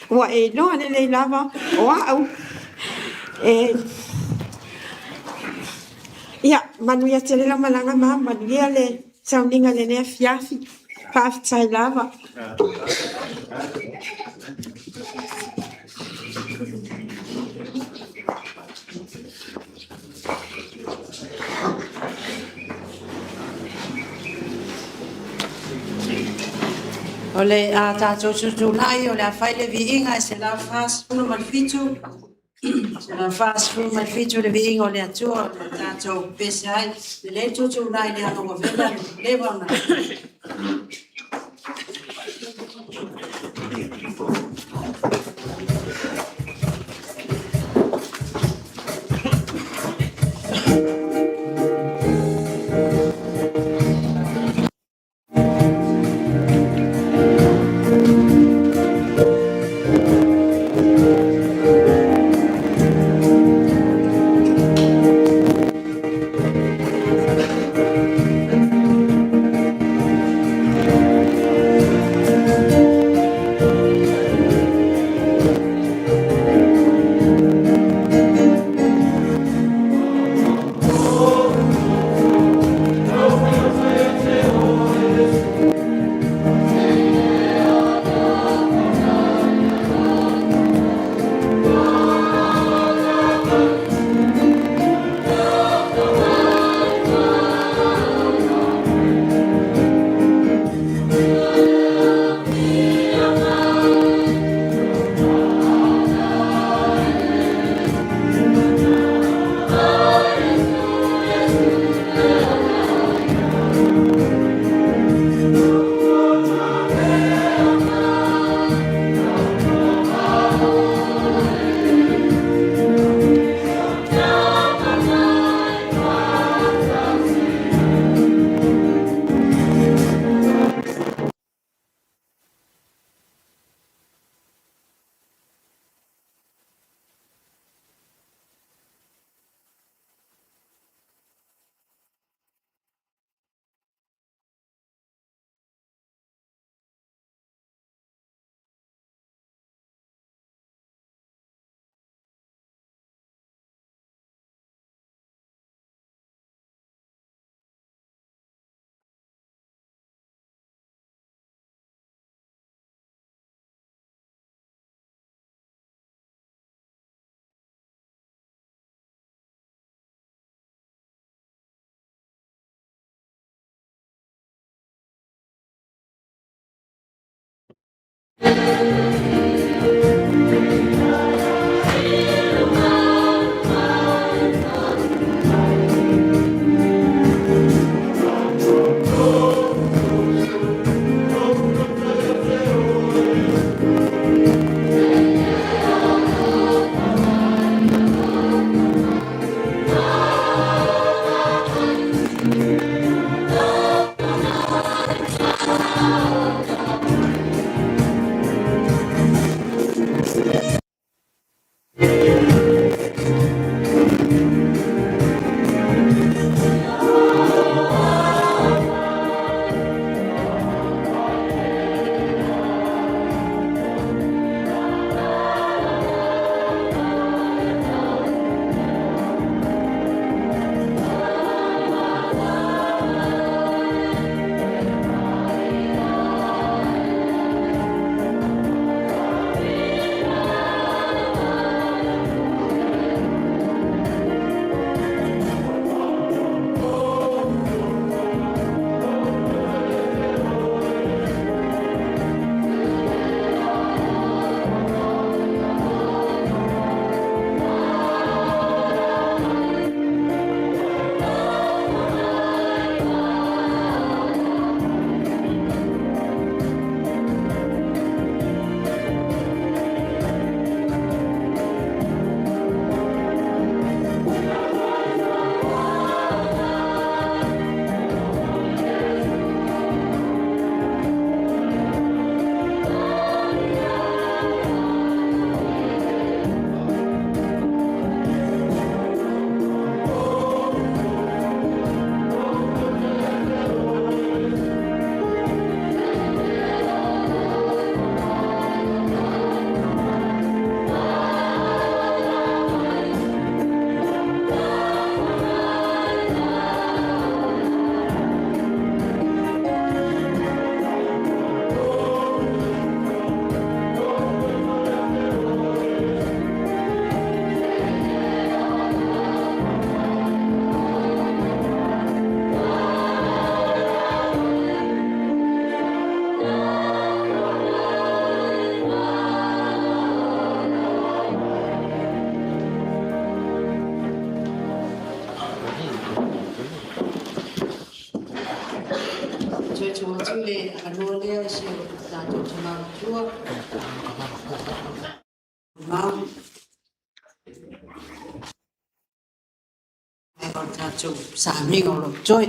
ua e iloa lelei lava o au e... Ia, manuia tele lau malaga ma manuia le sauniga i lenei afiafi. Faafetai lava. O le a tatou tutulai o le a fai le viiga e 147, 147 le viiga o le Atua o le a tatou pepese ai. Lelei le tutulai leaga ua leva ona tuu atu le avanoa lea i si o tatou tamā matua. Mau. Ae o le tatou sauniga o lo o totoe.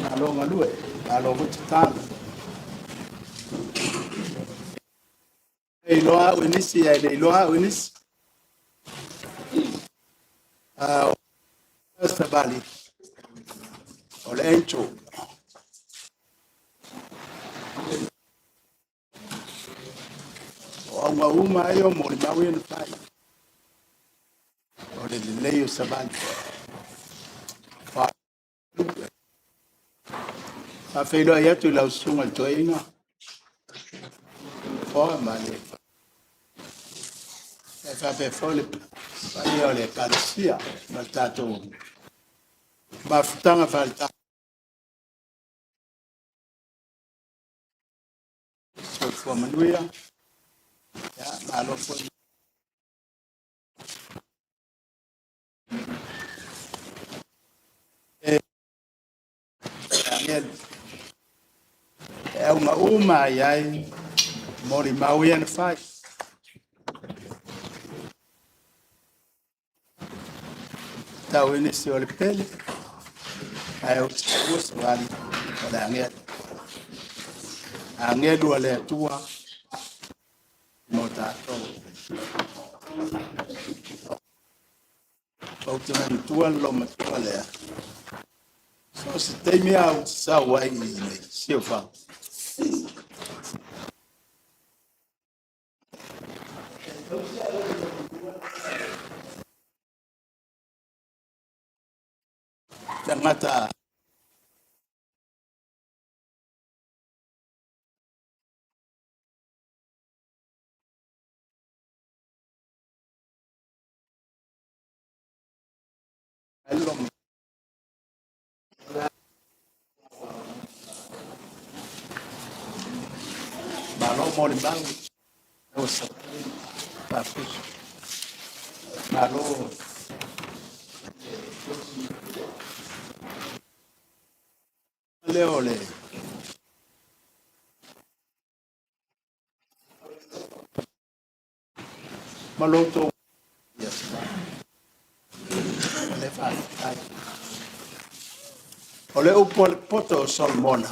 Malo galue, malo foi tatalo. E iloa au e nisi ae le iloa au e nisi. O savali, o le angel. O auga uma ai o molimau ia na fai. O le lelei o savali. Faafeiloai atu i lau susuga i le toeaina. Foa ma le e faapea foi le paia o le Ekalesia ma le tatou mafutaga faale soifua manuia. Ia, malo foi. E agelu. E auga uma ai ai molimau ia na fai. Tau i nisi o le pele, ae o te taua savali o le agelu. Agelu a le Atua mo tatou. Ou te manatua le loomatua lea. So se taimi a ou te sau ai i le Siofau. Tagata ai lo malo molimau. O sa faafetai. Malo. Lea o le maloto ia sa. O le faafetai. O le upu a le poto o Solomona.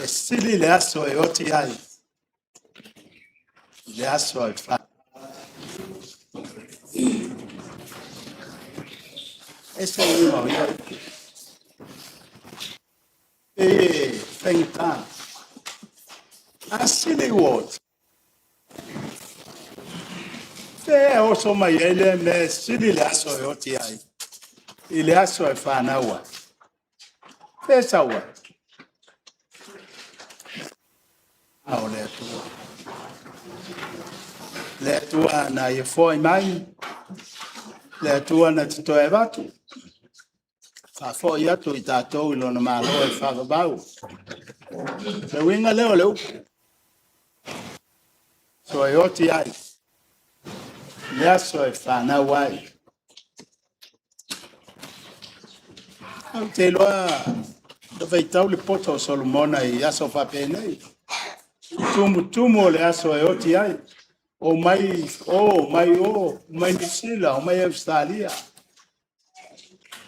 E sili le aso e oti ai. I le aso e fa. E se uiga o ia upu. E faigata. A sili ua oti. Te oso mai ai le mea sili le aso e oti ai. I le aso e whanau ai. Te sau ai. A o le Atua. Le Atua na ia foi mai. Le Atua na te toe avatu. Faafoi atu i tatou i lona malo e faavavau. Le uiga lea o le upu. So e oti ai. Le aso e whanau ai. Au te iloa na faitau le poto o Solomona i aso faapenei. Tumutumu o le aso e oti ai. O mai o, mai o, mai Niu Sila, o mai Australia.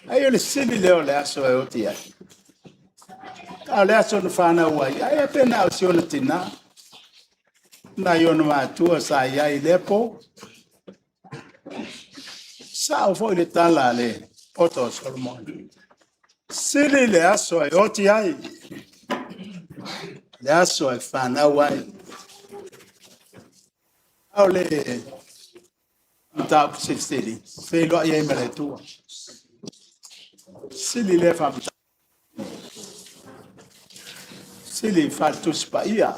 Ai o le sili lea o le aso e oti ai. A o le aso na whanau ai, ai a pena o si ona tina. Na i ona matua sa i ai i lea po. Sao foi le tala a le poto o Solomona. Sili le aso e oti ai. Le aso e whanau ai. A o le mataupu silisili, feiloai ai ma le Atua. Sili lea faamataupu. Sili faale-Tusi Paia.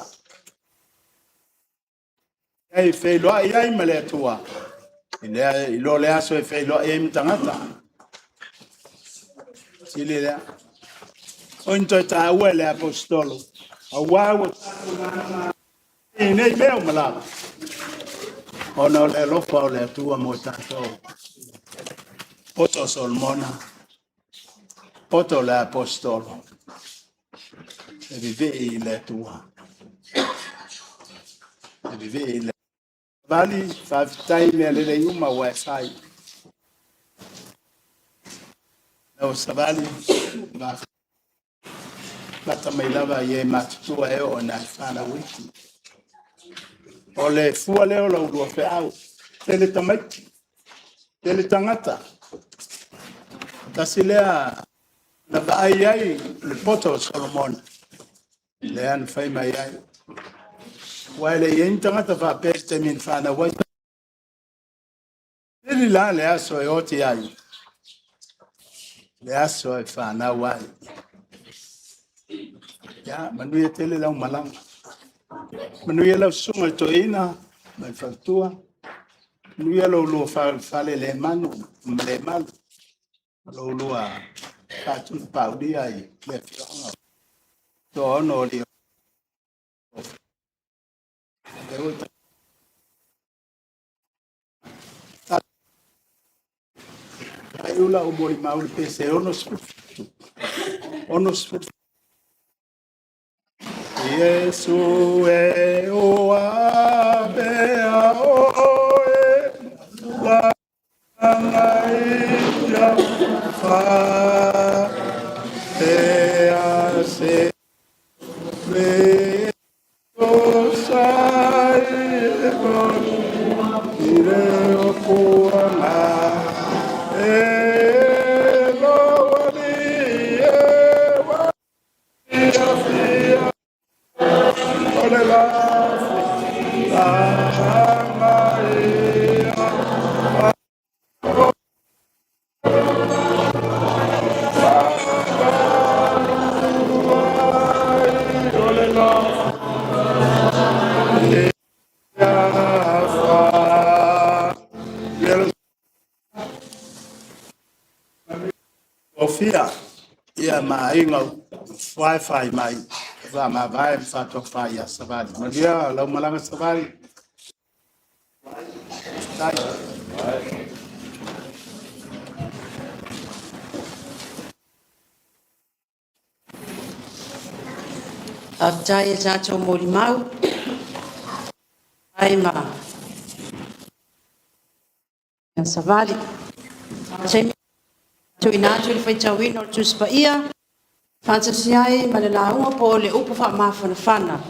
Ai feiloai ai ma le Atua. I lo le aso e feiloai ai ma tagata. Sili lea. O ni toe tāua e le apostolo. Auā ua tatou malamalama i nei mea uma lava, ona o le alofa o le Atua mo tatou. Poto o Solomona, poto o le apostolo, e vivii i le Atua. E vivii i le Vali, faafetai i mea lelei uma ua e fai. Lau savali, lata mai lava i e matutua e oo ina e fanau iki. O le fua lea o lau lua feau. Tele tamaiti, tele tagata. Tasi lea na vaai ai le poto o Solomona, lea na fai mai ai. Ua e le i ai ni tagata faapea i le taimi na fanau ai. Lili la le aso e oti ai, le aso e fanau ai. Ia, manuia tele lau malaga. Manuia lau susuga i le toeaina ma le faletua. Manuia lo lua fale le manu ma le malu. Lo lua faatulapaulia i le afioaga. Toaono o lio. Ai ula o moli mau le pese 67. 67. Iesu e o abea oe la ngai ia fa e a se me o sai e i le o puanga e lo wali e wa ia fia o le la la ngai Ofia ia ma aiga whai mai wa ma vai whātua whai ia Savali. Maria, lau malaga Savali. Tai. Faafetai e tatou molimau ai ma Savali. Taimi tuuina atu le faitauina o le Tusi Paia, faatasi ai ma le lauga po o le upu faamafanafana.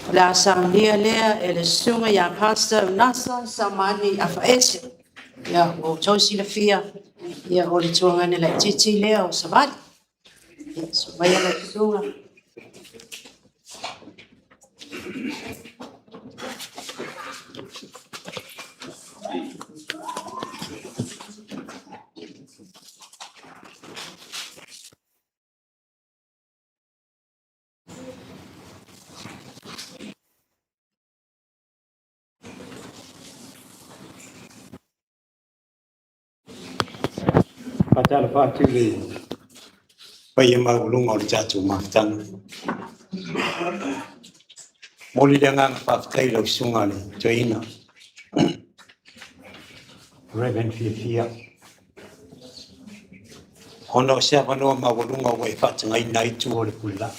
O le a saunia lea e le susuga ia Pastor Unasa Samani Afaese. Ia, ua outou silafia, ia, o le tuagane laitiiti lea o Savali. Ia, susu maia lau susuga. Faatalofa atu i le paia maualuga o le tatou mafutaga. Momoli le agaga faafetai i lau susuga le toeaina, Reverend Fiafia, ona o se avanoa maualuga ua e faatagaina ai tua o le pulelaa.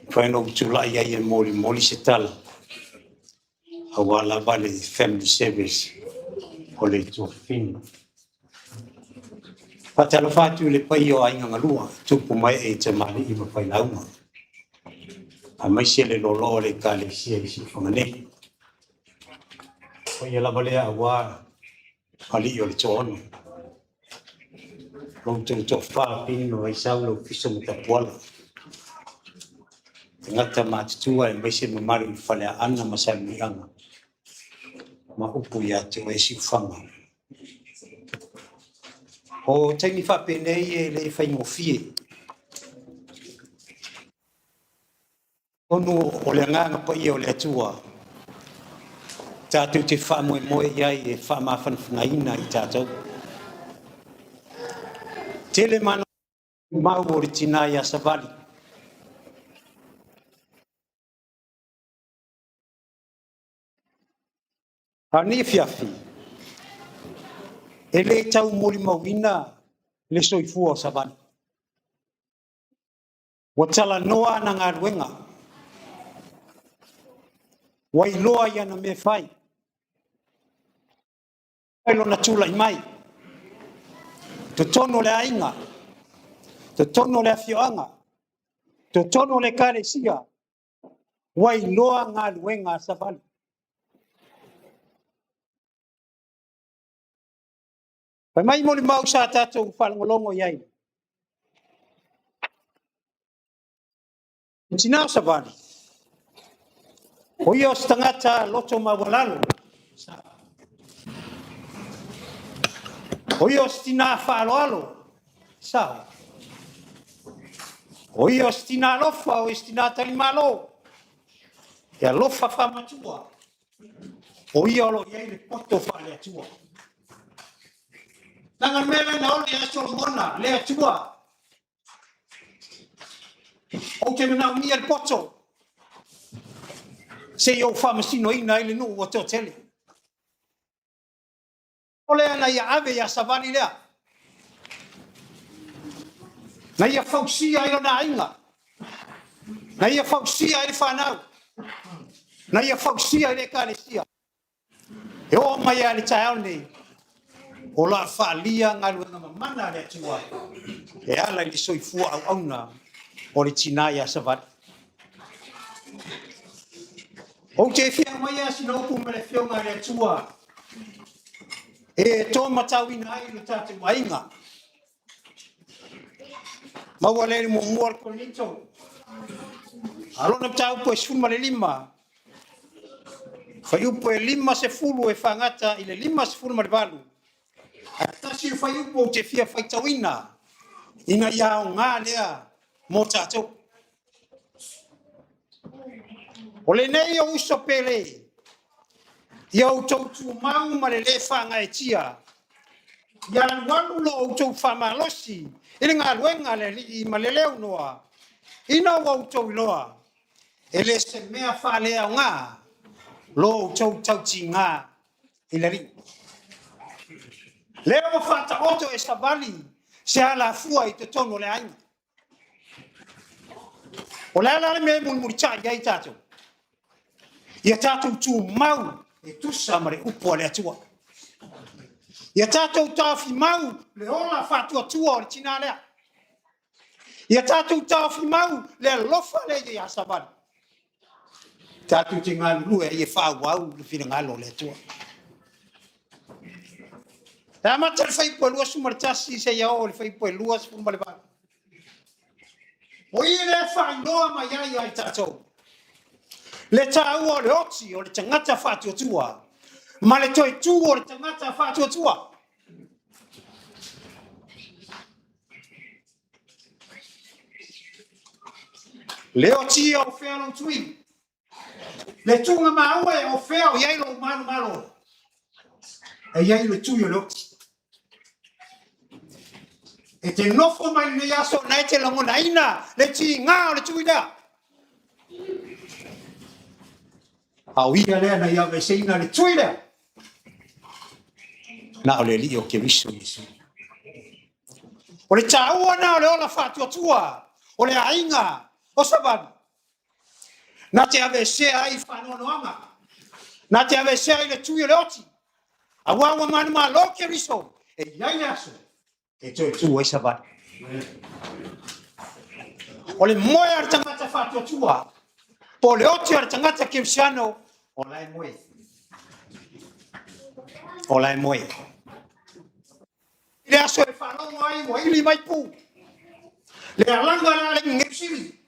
Mafai ona ou tulai ai e molimoli se tala aua lava le family service o le Tuafafine. Faatalofa atu i le paia o aiga galua, tupu ma ee i tamalii ma failauga, aemaise le loaloa o le Ekalesia i Siufaga nei. Paia lava lea aua alii o le toaono. Lo outou toafa, Pini ma Vaisau, Laufiso ma Tapuala. Tagata matutua aemaise mamalu i le Faleaana ma Salemuliaga ma upu ia te oe Siufaga. O taimi faapenei e le faigofie. Atonu o le Agaga Paia o le Atua tatou te faamoemoe i ai e faamafanafanaina i tatou. Tele mana. Mau o le tinā iā Savali. A o lenei afiafi, e le tau molimauina le soifua o Savali. Ua talanoa ana galuega, ua iloa i ana mea fai, mai lona tulai mai, totonu o le aiga, totonu o le afioaga, totonu o le ekalesia, ua iloa galuega a Savali. Fai mai molimau sa tatou faalogologo i ai. Le tina o Savali, o ia o se tagata loto maualalo. O ia o se tina faaaloalo. Sao. O ia o se tina alofa, o ia o se tina talimalo. E alofa faamatua. O ia o lo o i ai le poto faale-Atua. Leaga le mea lea na oli ai Solomona, le Atua. Ou te manaomia le poto se i ou faamasinoina ai le nuu ua toatele. O lea na ia ave ia Savali lea. Na ia fausia ai lona aiga. Na ia fausia ai le fanau. Na ia fausia ai le ekalesia. E oo mai lava i le taeao lenei, o lo o faaalia galuega mamana a le Atua e ala i le soifua auauna o le tina ia Savali. Ou te fia aumaia sina upu mai le Afioga a le Atua e tōmatauina ai lo tatou aiga. Maua lea i le muamua o le Korinito, a lona mataupu e 15, fuaiupu e 50 e faagata i le 58, ae tasi le fuaiupu ou te fia faitauina ina ia aoga lea mo tatou. O lenei ou uso pele, ia outou tumau ma le lē faagaeetia, ia alualu lo outou faamalosi i le galuega a le Alii ma le leunoa, ina ua outou iloa, e le se mea faaleaoga lo outou tautiga i le Alii. Lea ua faataoto e Savali se alafua i totonu o le aiga. O le a la le mea e mulimulitai ai tatou? Ia tatou tumau e tusa ma le upu a le Atua. Ia tatou taofi mau le ola faatuatua o le tina lea. Ia tatou taofi mau le alofa lea ia Savali. Tatou te galulue ai e faaauau le finagalo o le Atua. E amata le fuaiupu e 21 seia oo i le fuaiupu e 28. O i lea e faailoa mai ai ia i tatou le taua o le oti o le tagata faatuatua ma le toe tu o le tagata faatuatua. Le oti ia o fea lou tui? Le tuga maua e o fea o i ai lou malomalo? E i ai le tui o le oti. E te nofo mai lenei aso na e te lagonaina le tiga o le tui lea. A o ia lea na ia aveseina le tui lea. Na o le Alii o Keriso Iesu. O le taua na o le ola faatuatua o le aiga o Savali. Na te aveesea ai faanoanoaga. Na te aveesea ai le tui o le oti. Aua ua manumalo Keriso e i ai le aso e toe tu ai Savali. O le moe a le tagata faatuatua, po o le oti a le tagata kerisiano, o la e moe. O la e moe. I le aso e faalogo ai ua ili mai pu, le alaga la le Niusili.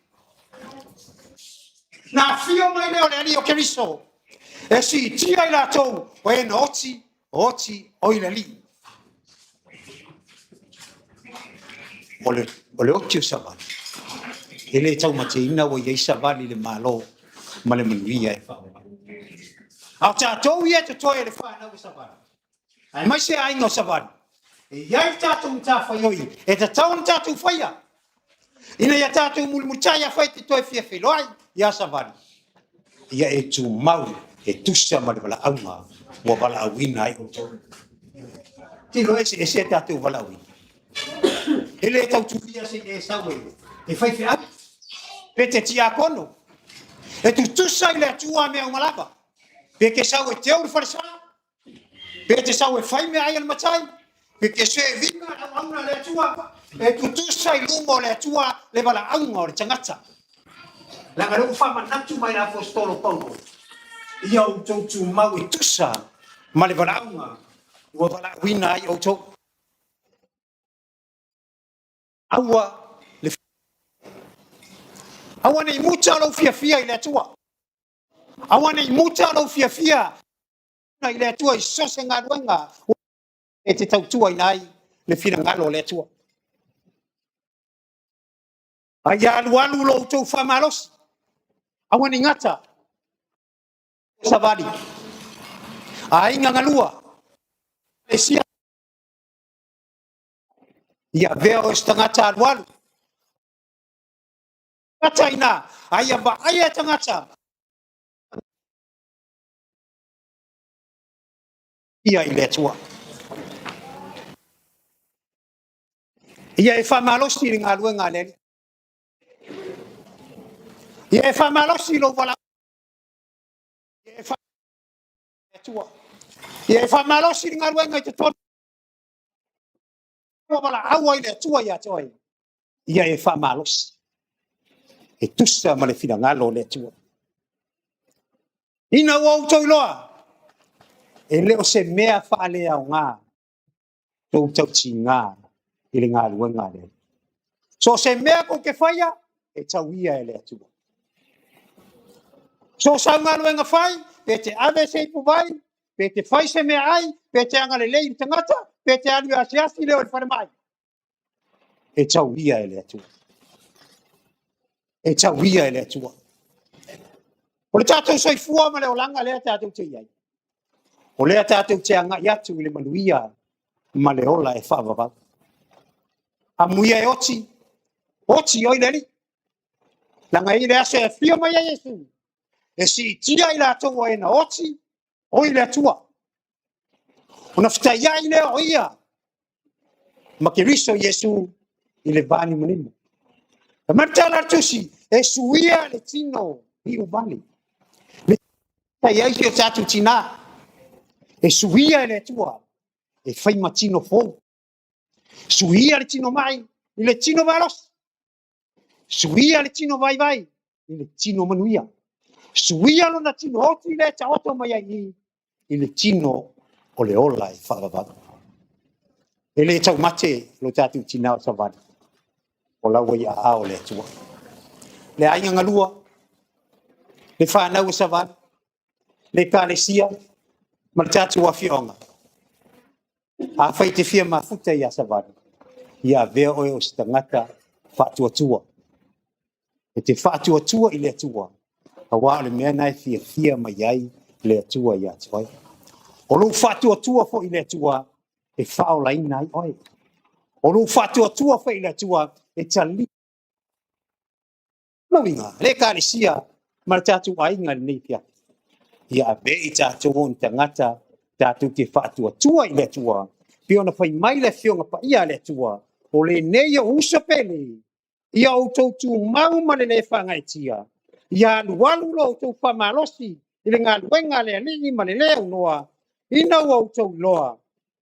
Na afio mai lea o le Alii o Keriso e siitia i latou o e na oti, oti o i le Alii. O le oti o Savali, e le taumateina ua i ai Savali i le Malo ma le manuia e faaauau. A o tatou ia e totoe e le fanau o Savali, aemaise aiga o Savali, e i ai le tatou matafaioi e tatau ona tatou faia. Ina ia tatou mulimulitai afai e te toe fia feiloai ia Savali, ia e tumau e tusa ma le valaauga ua valaauina ai outou. Tilo ese ese tatou valaauina. E le tautulia se i e sau e faifeau, pe te tiakono. E tutusa i le Atua mea uma lava. Pe te sau e teu le falesa, pe te sau e fai meaai a le matai, pe te sevina le auauna a le Atua, e tutusa i luma o le Atua le valaauga o le tagata. Leaga o lea ua faamanatu mai le Aposetolo Paulo, ia outou tumau e tusa ma le valaauga ua valaauina ai outou. Aua le Aua ne i muta lou fiafia i le Atua. Aua ne i muta lou fiafia i le Atua i so o se galuega e te tautuaina ai le finagalo o le Atua. A ia alualu lo outou faamalosi, aua ne i gata, savali, aiga galua, sia, ia avea oe o se tagata alualu. Gata ina, a ia vaaia e tagata ia i le Atua. Ia e faamalosi i le galuega a le Alii. Ia e faamalosi i lou valaau. Ia e Atua. Ia e faamalosi i le galuega i totonu. Ua valaau ai le Atua ia te oe. Ia e faamalosi. E tusa ma le finagalo o le Atua. Ina ua outou iloa, e le o se mea faaleaoga tou tautiga i le galuega a le Alii. So o se mea kou te faia, e tauia e le Atua. So o sau galuega fai, pe te ave se ipuvai, pe te fai se meaai, pe te agalelei i le tagata, pe te alu e asiasi le o i le falemai, e tauia e le Atua. E tauia e le Atua. O le tatou soifua ma le olaga lea tatou te i ai, o lea tatou te agai atu i le manuia ma le ola e faavavau. Amuia e oti, oti oi le Alii. Leaga e i le aso e afio mai ai Iesu, e siitia i latou o e na oti, oi le Atua. Ona fetaiai lea o ia ma Keriso Iesu i le vanimonimo. E mai le tala a le tusi, e suia le tino i uvale. Le tai ai si o tatou tinā, e suia e le Atua, e fai ma tino fou. Suia le tino mai i le tino malosi. Suia le tino vaivai i le tino manuia. Suia lona tino oti le taoto mai ai i le tino o le ola e faavavau. E le taumate lo tatou tinā o Savali, o laua i aao o le Atua. Le aiga galua, le whanau o Savali, le ekalesia, ma le tatou afioaga. Afai e te fia mafuta ia Savali, ia avea oe o se tagata faatuatua. E te faatuatua i le Atua, auā o le mea na e fiafia mai ai le Atua ia te oe. O lou faatuatua foi i le Atua, e faaolaina ai oe. O lou faatuatua foi i le Atua, e tali lauiga, le ekalesia ma le tatou aiga i lenei afiafi. Ia ave i tatou o ni tagata tatou te faatuatua i le Atua, pe ona fai mai le afioga paia a le Atua, o lenei o uso pele, ia outou tumau ma le le faagaeetia, ia alualu lo outou faamalosi i le galuega a le Alii ma le le aunoa, ina ua outou iloa,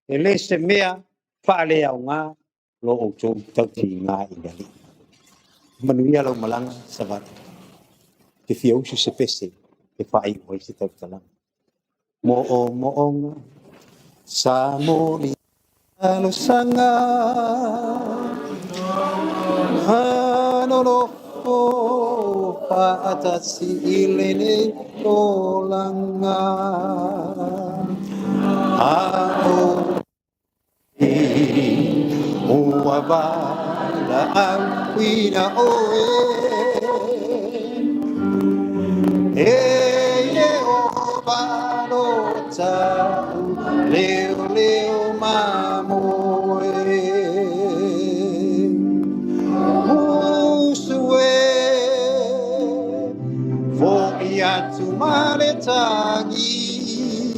e le se mea faaleaoga lo outou tautiga i le Alii. Manuia lau malaga, Savali. Te fia usu se pese e faaiu ai se tautalaga. Mo o moonga, sa moli alosaga, nonofo faatasi i lenei olaga. A o ua valaauina oe, e Ieova lo tau leo leo mamoe. lagi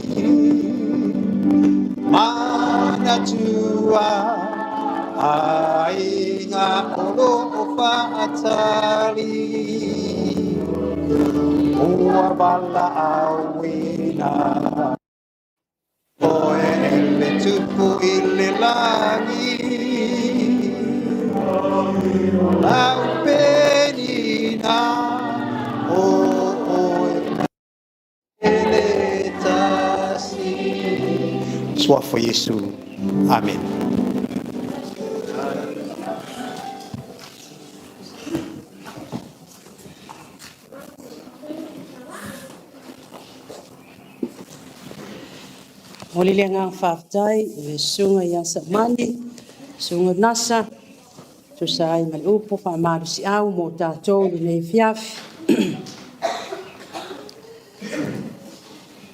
Manatua aiga o loo faatali Ua valaauina Oe e le tupu i le lagi Lau penina o oe e le tasi. Suafa Iesu. Amen. Momoli le agaga faafetai i le susuga ia Samani, susuga Nasa, tusa ai ma le upu faamalosiau mo tatou i lenei afiafi.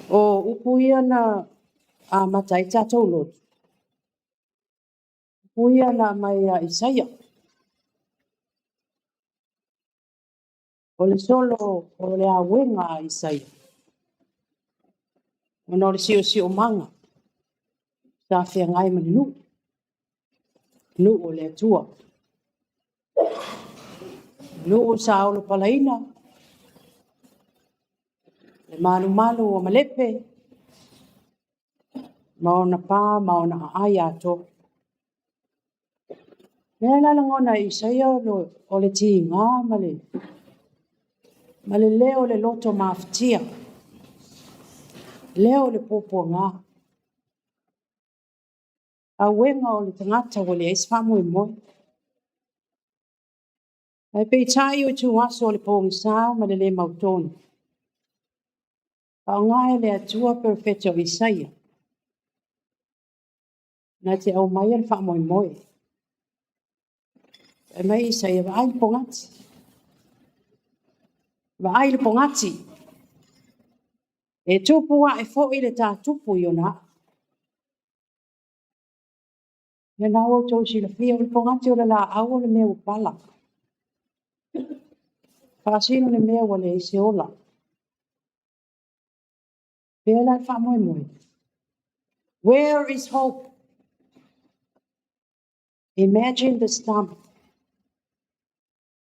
O upu ia na amata ai tatou lotu, upu ia na aumai ia Isaia. O le solo o le auega a Isaia, ona o le siosiomaga sa feagai ma le nuu, nuu o le Atua. Nuu sa olopalaina, le malumalu o malepe, ma ona pa ma ona aai atoa. Lea la lagona e Isaia o le tiga ma le leo o le loto mafatia, leo o le puapuaga, auega o le tagata ua leai se faamoemoe. Ae peitai o ituaso o le pogisa ma le le mautonu, faaaoga e le Atua perofeta o Isaia na te aumaia le faamoemoe. Fai mai Isaia, vaai le pogati. Vaai le pogati. E tupu ae foi le tatupu i ona aa. Ia na ua outou silafia, o le pogati o le laau o le mea ua pala. Faasino le mea ua leai se ola. Pea la le faamoemoe. Where is hope? Imagine the stump.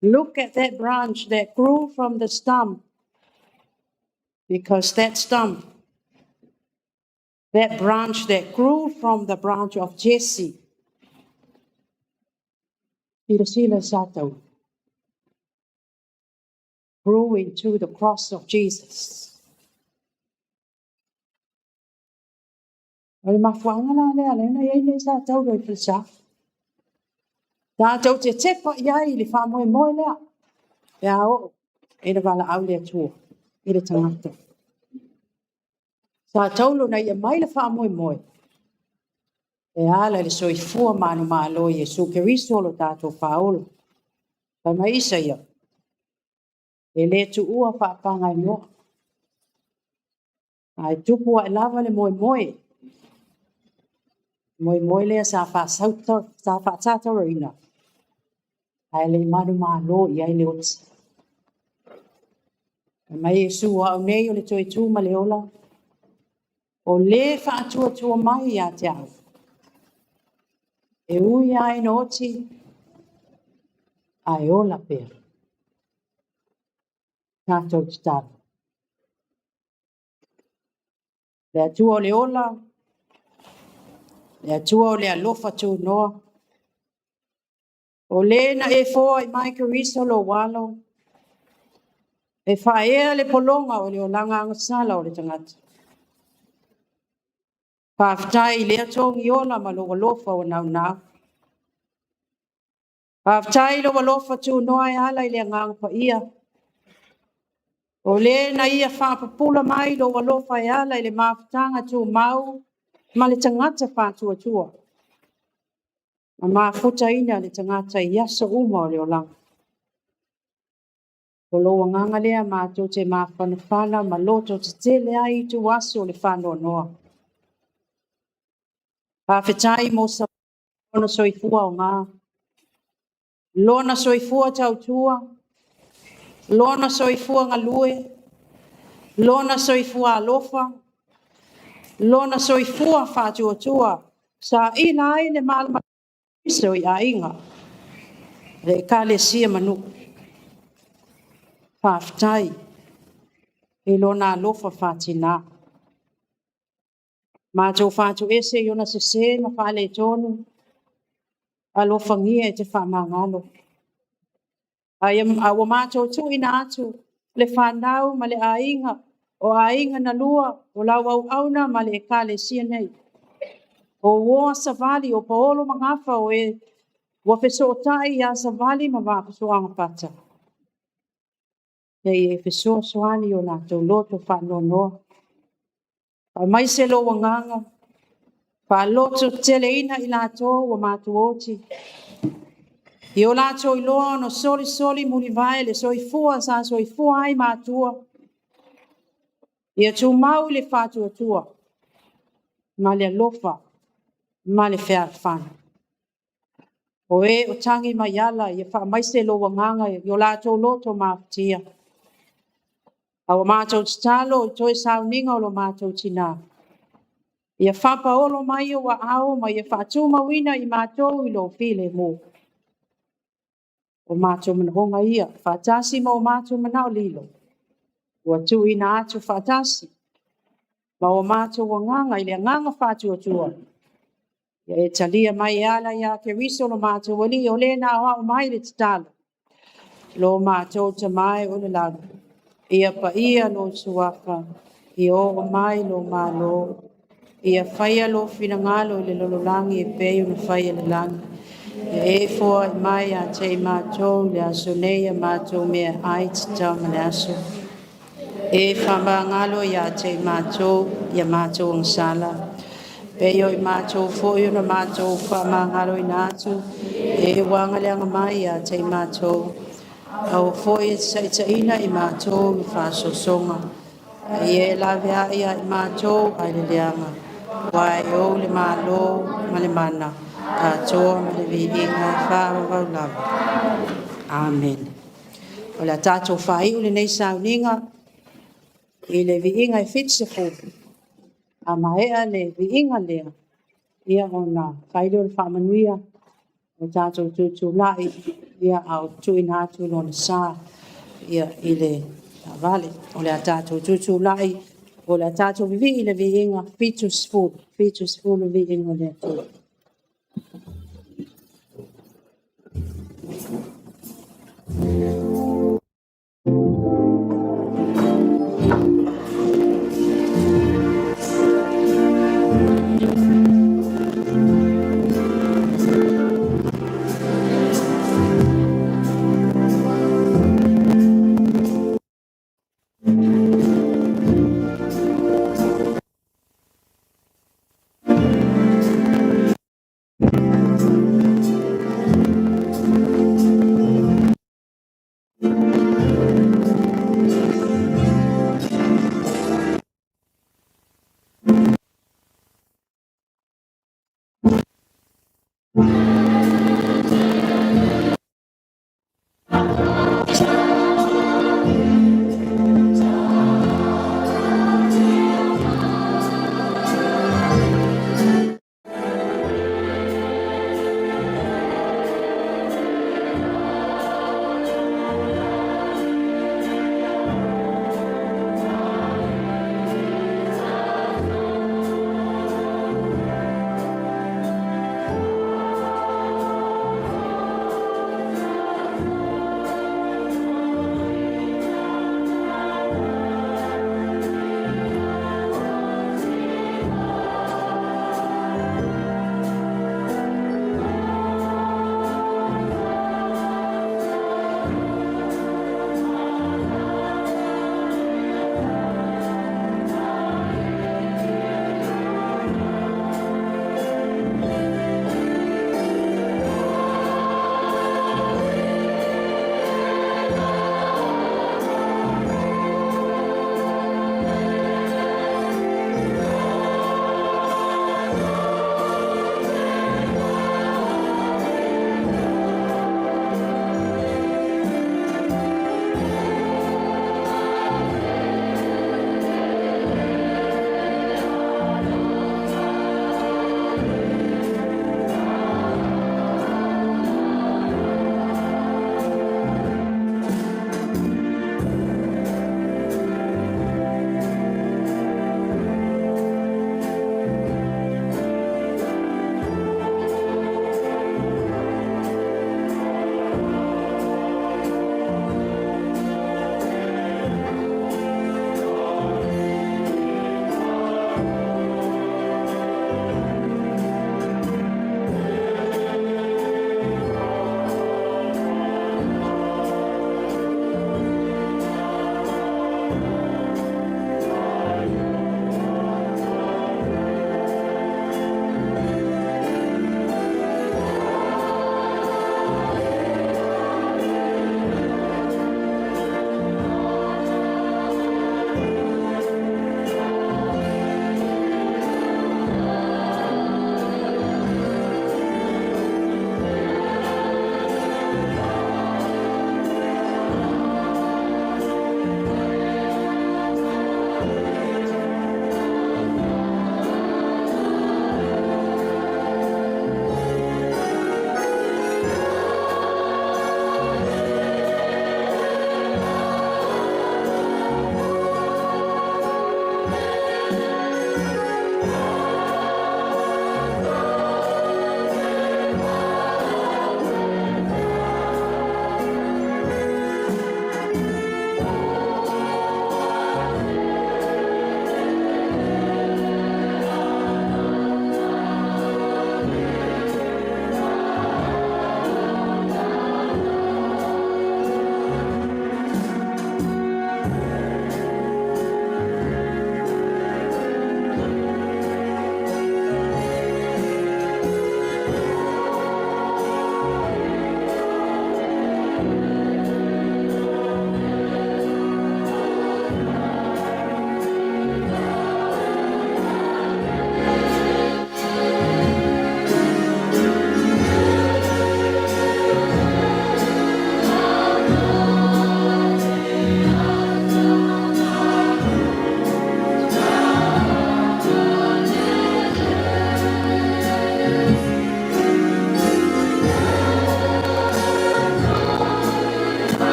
Look at that branch that grew from the stump. Because that stump, that branch that grew from the branch of Jesse, silasila sa tau, grew into the cross of Jesus. O le mafuaaga la lea lea na i ai nei sa taulo i falesa. Tatou te tepa i ai i le faamoemoe lea. Pe a oo e na valaau le Atua i le tagata. Sa taulo na ia mai le faamoemoe. E ala i le soifua manumalo Iesu Keriso lo tatou faaola. Fai mai Isaia, e le tuua faapagainoa. Ae tupu ae lava le moemoe. Moemoe lea sa faasautataraina. Ae le i manumalo i ai le oti. Fai mai Iesu o au nei o le toe tu ma le ola. O le faatuatua mai ia te au. E ui ai na oti, ae ola pea. Tatou tatalo. Le Atua o le ola, le Atua o le alofa tunoa, o le na e foai mai Keriso lo alo, e faaea le pologa o le olaga agasala o le tagata. Faafetai i lea togi ola ma lou alofa ua naunau. Faafetai i lou alofa tunoa e ala i le agaga paia. O le na ia faapupula mai lou alofa e ala i le mafutaga tumau ma le tagata faatuatua. Ma mafutaina le tagata i aso uma o le olaga. O lou agaga lea matou te mafanafana ma loto tetele ai i tuaso o le faanoanoa. Faafetai mo sa lona soifua o ngā. Lona soifua tautua, lona soifua galue, Lona soifua alofa, lona soifua faatuatua, saila ai le malama so i aiga, le ekalesia ma nuu. Faafetai i lona alofa faatinā. Matou fatuese i ona sesē ma faaletonu, alofagia e te faamagalo. Ae ua matou tuuina atu le fanau ma le aiga, o aiga na lua, o lau auauna ma le ekalesia nei. O uo a Savali, o Paolo ma Gafa o e ua fesootai ia Savali ma Vaafusuaga Pata. Ia e fesoasoani o latou loto faanoanoa. Faamaise lou agaga, faalototeleina i latou ua matuoti. I o latou iloa ona solisoli mulivae le soifua sa soifua ai matua. Ia tumau i le faatuatua ma le alofa ma le fealofani. O e o tagi mai ala, ia faamaise lou agaga i o latou loto mafatia. A ua matou tatalo i toe sauniga o lo matou tinā. Ia faapaolo mai ou aao ma ia faatumauina i matou i lou filemu. O matou manaoga ia, faatasi ma o matou manao lilo, ua tuuina atu faatasi ma o matou agaga i le agaga faatuatua. Ia e talia mai e ala ia Keriso lo matou Alii, o le na aoao mai le tatalo. Lo matou Tama e o i le lagi, ia paia lou suafa, ia oo mai lou Malo, ia faia lou finagalo i le lalolagi e pei ona faia i le lagi. Ia e foai mai ia te i matou i le aso nei a matou meaai tatau ma le aso. E faamagalo ia te i matou ia matou agasala, pei o i matou foi ona matou faamagaloina atu e uagaleaga mai ia te i matou. Aua foi e te taitaiina i matou i faasosoga, a ia e laveai ia i matou ai le leaga, aua e ou le Malo ma le mana, atoa ma le viiga e faavavau lava. Amene. O le a tatou faaiu lenei sauniga i le viiga e 70. A maea le viiga lea, ia ona fai lea o le faamanuia o tatou tutulai, ia a o tuuina atu lona sa ia i le taavale. O le a tatou tutulai, o le a tatou vivii i le viiga 70, 70 viiga o le Atua.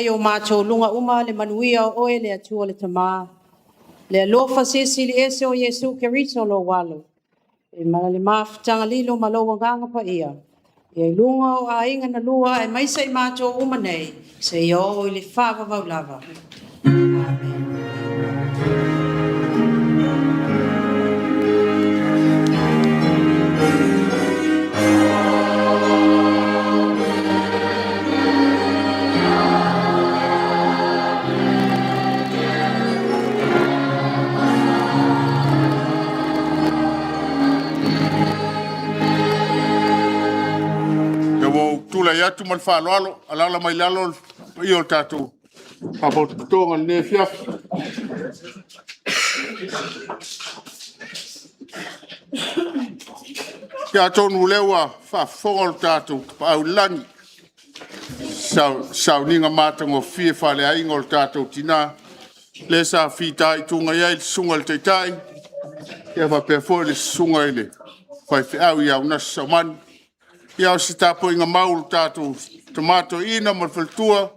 mai o matou luga uma le manuia o oe le Atua le Tamā, le alofa silisili ese o Iesu Keriso lou Alo, e ma le mafutaga lilo ma lou Agaga Paia, ia i luga o aiga na lua aemaise i matou uma nei, seia oo i le faavavau lava. Ia ua ou tulai atu ma le faaaloalo, alaala mai lalo le paia o le tatou Faalapotopotoga i lenei afiafi. Ia atonu o lea ua faafofoga lo tatou Tapaau i le Lagi i le sauniga matagofie faaleaiga o le tatou tina, lea sa fitaituga i ai le susuga i le Taitai faapea foi le susuga i le faifeau ia Unasa Saumani. Ia, o se tapuaiga mau a le tatou tama toeaina ma le faletua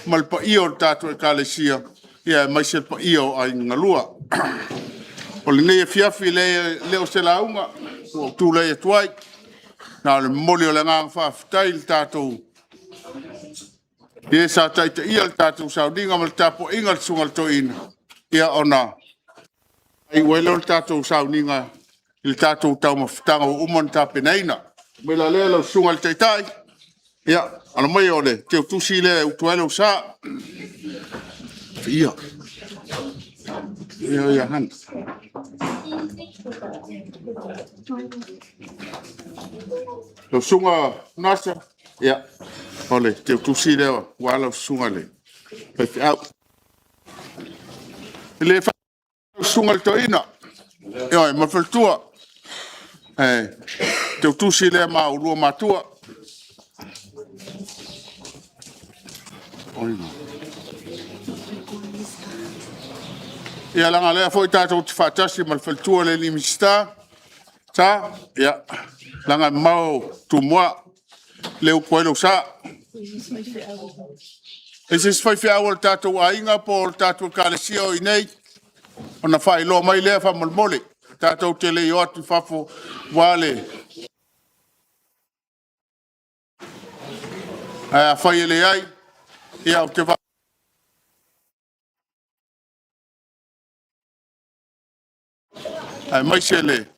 ma le paia o le tatou Ekalesia, aemaise le paia o aiga galue. O lenei afiafi, e leai e le o se lauga ua ou tulai atu ai, na o le momoli o le agaga faafetai i e sa taitaia le tatou sauniga ma le tapuaiga a le susuga i le toeaina, ona faaiu ai lea o le tatou sauniga i le tatou taumafataga ua uma ona tapenaina. O le mea la lea lau susuga i le Taitai, ia, alo maia o le teutusi lea e utu ai lou sa. Lau Susuga Unasa, ia, o le teutusi lea aua lau susuga i le faifeau. E le faagaloina lau susuga i le toeaina, ioe, ma le faletua, le teutusi lea ma oulua matua. Ia, leaga o lea foi tatou te faatasi ma le faletua o le Minisita, Sa, ia, laga e mamao Tumua lea e utu ai lou sa. E i ai se isi faifeau o le tatou aiga po o le tatou Ekalesia o i inei ona faailoa mai lea faamolemole, tatou te le i o atu i fafo aua le… Ae afai e leai, ia ou te aemaise le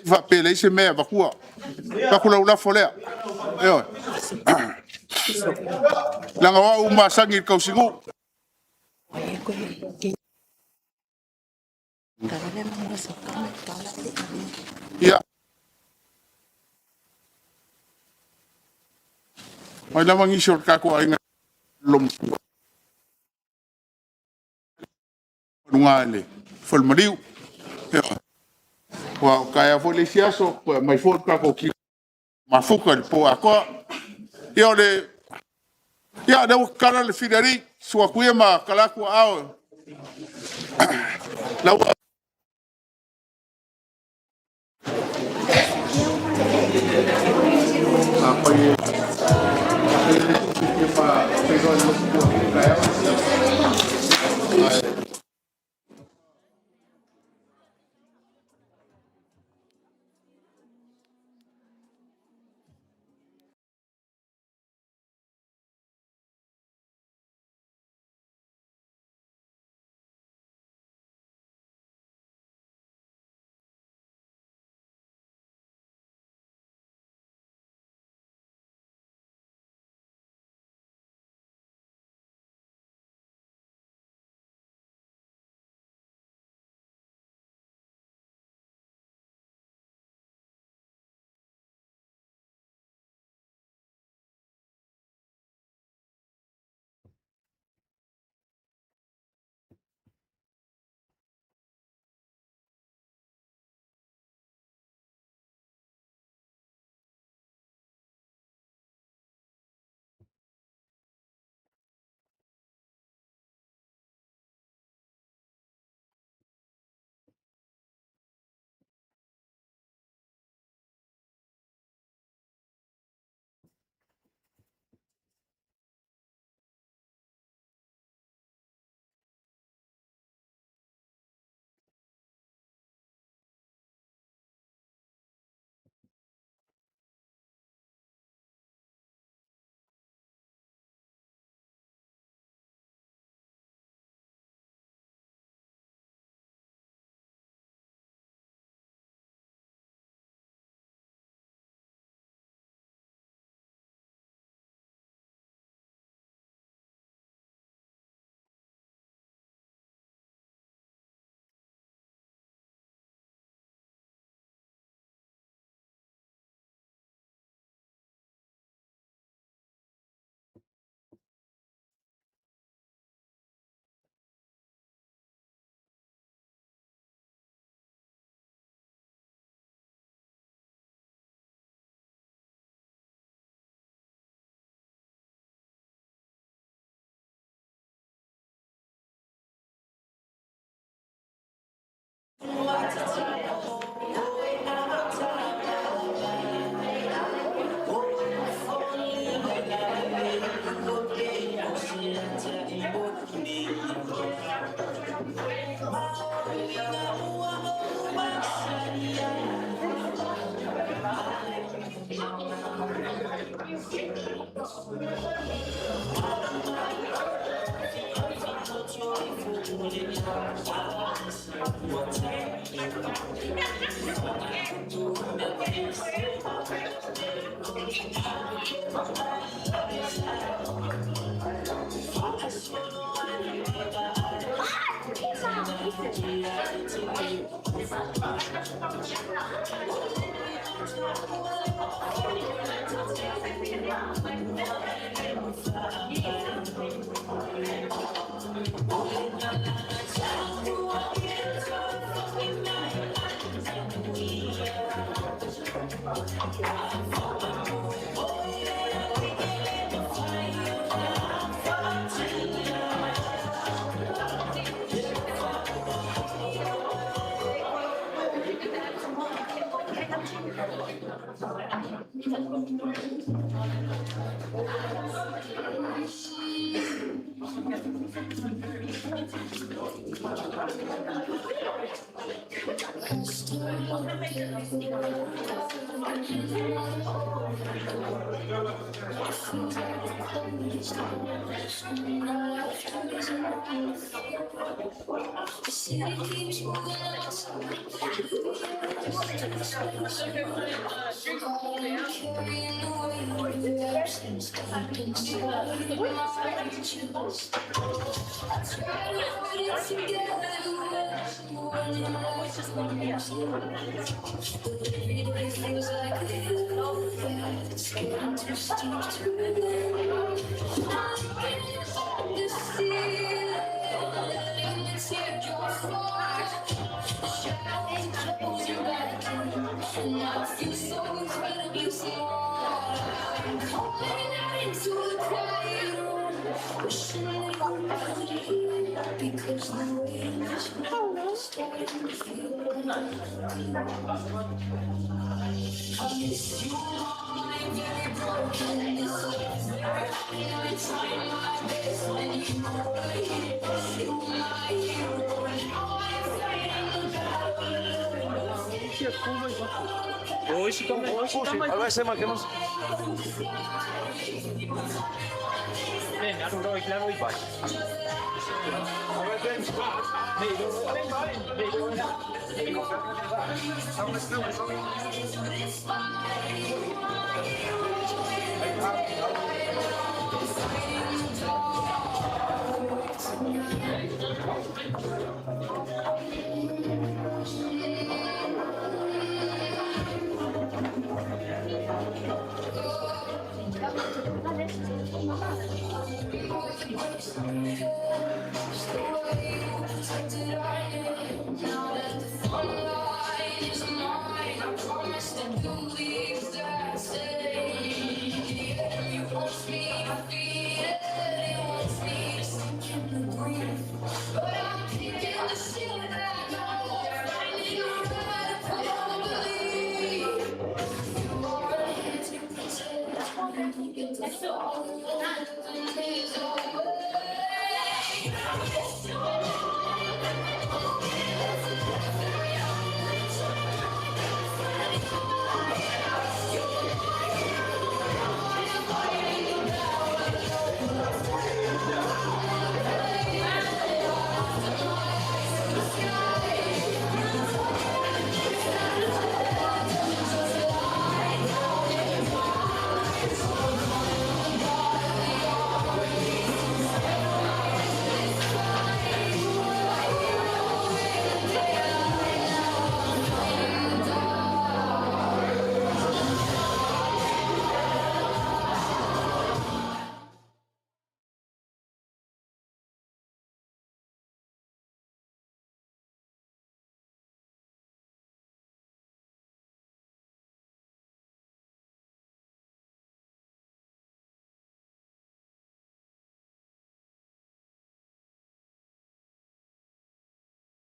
Faapea e leai se mea e avatua. Avatu lau lafo lea. Ioe. Leaga o au ua masani i le tausinuu. Ia. Mai lava nisi o le tatou aiga lolomatua luga i le falemaliu. Ioe. Aua o taeao foi le isi aso, toe aumai foi le tatou mafuta i le po atoa. Ia o le... Ia, lea ua tatala le filialii, susu atu ia ma tala atu aao. La ua...